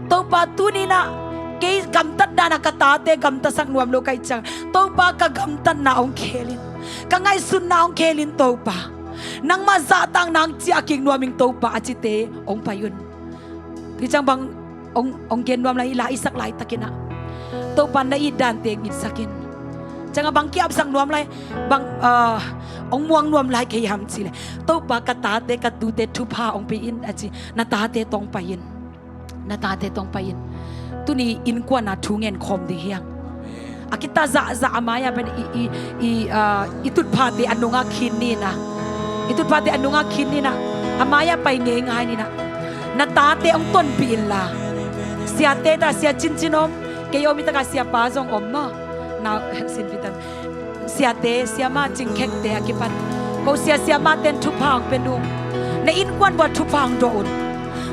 Topa tuni-in ah kei gamtatna-in ah ka tate gamtasak nuam lo ka hih ciang, Topa ka gamtatna hong khel in, ka ngaihsutna hong khel in Topa, nangmah zahtakna hong ciahkik nuam ing Topa a cite hong pai un. Tua ciang bang hong, hong gen nuam lai, i la i sak laitakin ah Topa na it dante hong itsak in. Ciangah bang ki-apsak nuam lai, bang, ah, hong muang nuam lai ka hiam cih leh, Topa ka tate ka tute thupha hong pia in a ci, na tate tawh hong pai in. Na tate tawh hong pai in. Tuni innkuan ah thu ngen khawm ding hi hang. A kita zahzah a mai-ah pen i, i, i, ah, i tutphate a nungah khin ni nah. I tutphate a nungah khin ni nah. A mai-ah pai ngeingai ni nah. Na tate hong tonpih inla. Siate ta, Sia Cincin om, kei om, i takah Siapa zong om maw. Nau, Sinpitan. Siate, siamah cingkhekte a kipan ko sia siamahte in thupha hong pia nung. Na innkuan buah thupha hong dawh un.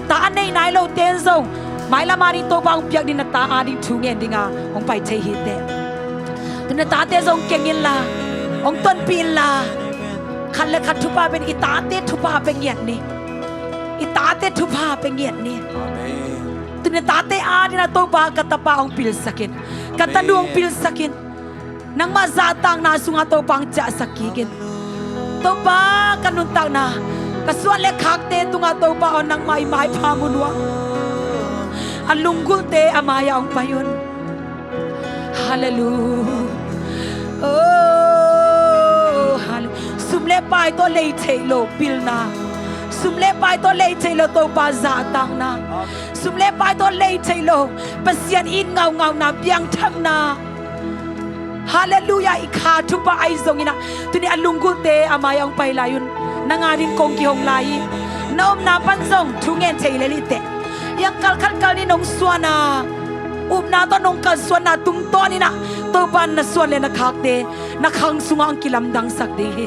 Ta a nei nai lote in zong mailam ading Topa hong piak ding, na ta ading thu ngen dinga hong pai thei hi teh. Tu na tate zong keng inla, hong tonpih inla. Khat le khat thupha pen i tate thupha pia ngiat ni. I tate thupha pia ngiat ni. Amen. Tu na tate ading ah Topa ka tapa hong pilsak in, ka tanu hong pilsak in. Nangmah zahtakna sungah Topa hong ciahsak kik in. Topa ka nuntakna, ka suan le khakte tungah Topa aw nangmah i maipha mu nuam. A lunggulhte a mai-ah hong pai un. Halleluiah. Oh, halle-, sum le pai tawh lei theih lo pilna. Sum le pai tawh lei theih lo Topa zahtakna. Sum le pai tawh lei theih lo Pasian it ngaungauna, piangthakna. Halleluiah, i kha thupha ahi zongin ah, tuni a lunggulhte a mai-ah hong pai lai un. Nang ading kong kihong lai hi. Na omna pan zong thu ngen thei lel hi teh. Yang kal khat kal nih nong suan a, upna tawh nong kalsuanna tungtawnin ah, Topa in na suan le na khakte, na khang sungah hong kilamdangsak ding hi.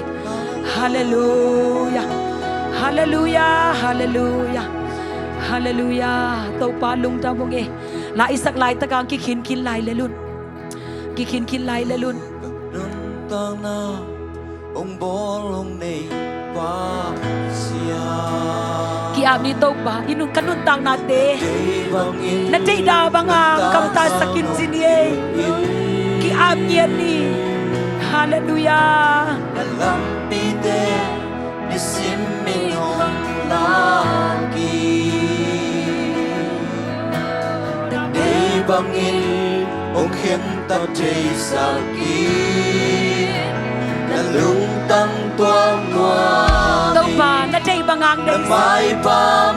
Halleluiah. Halleluiah. Halleluiah. Halleluiah. Topa lungdam ung e. La i sak laitak ah hong kikhinkhin lai lel un. Kikhinkhin lai lel un. Ka nuntakna hong bawl hong nei Pasian. Ki-ap ni Topa, i nun, ka nuntaknate na deihdan banga gamtatsak in ci ni ei. Ki-ap ngiat ni. Halleluiah. Na lampite nisim in hong lak in. bangin hong khentat theisak in, na lungtang tuak nuam in. Topa, na deih bang hong deihsak. Na maipha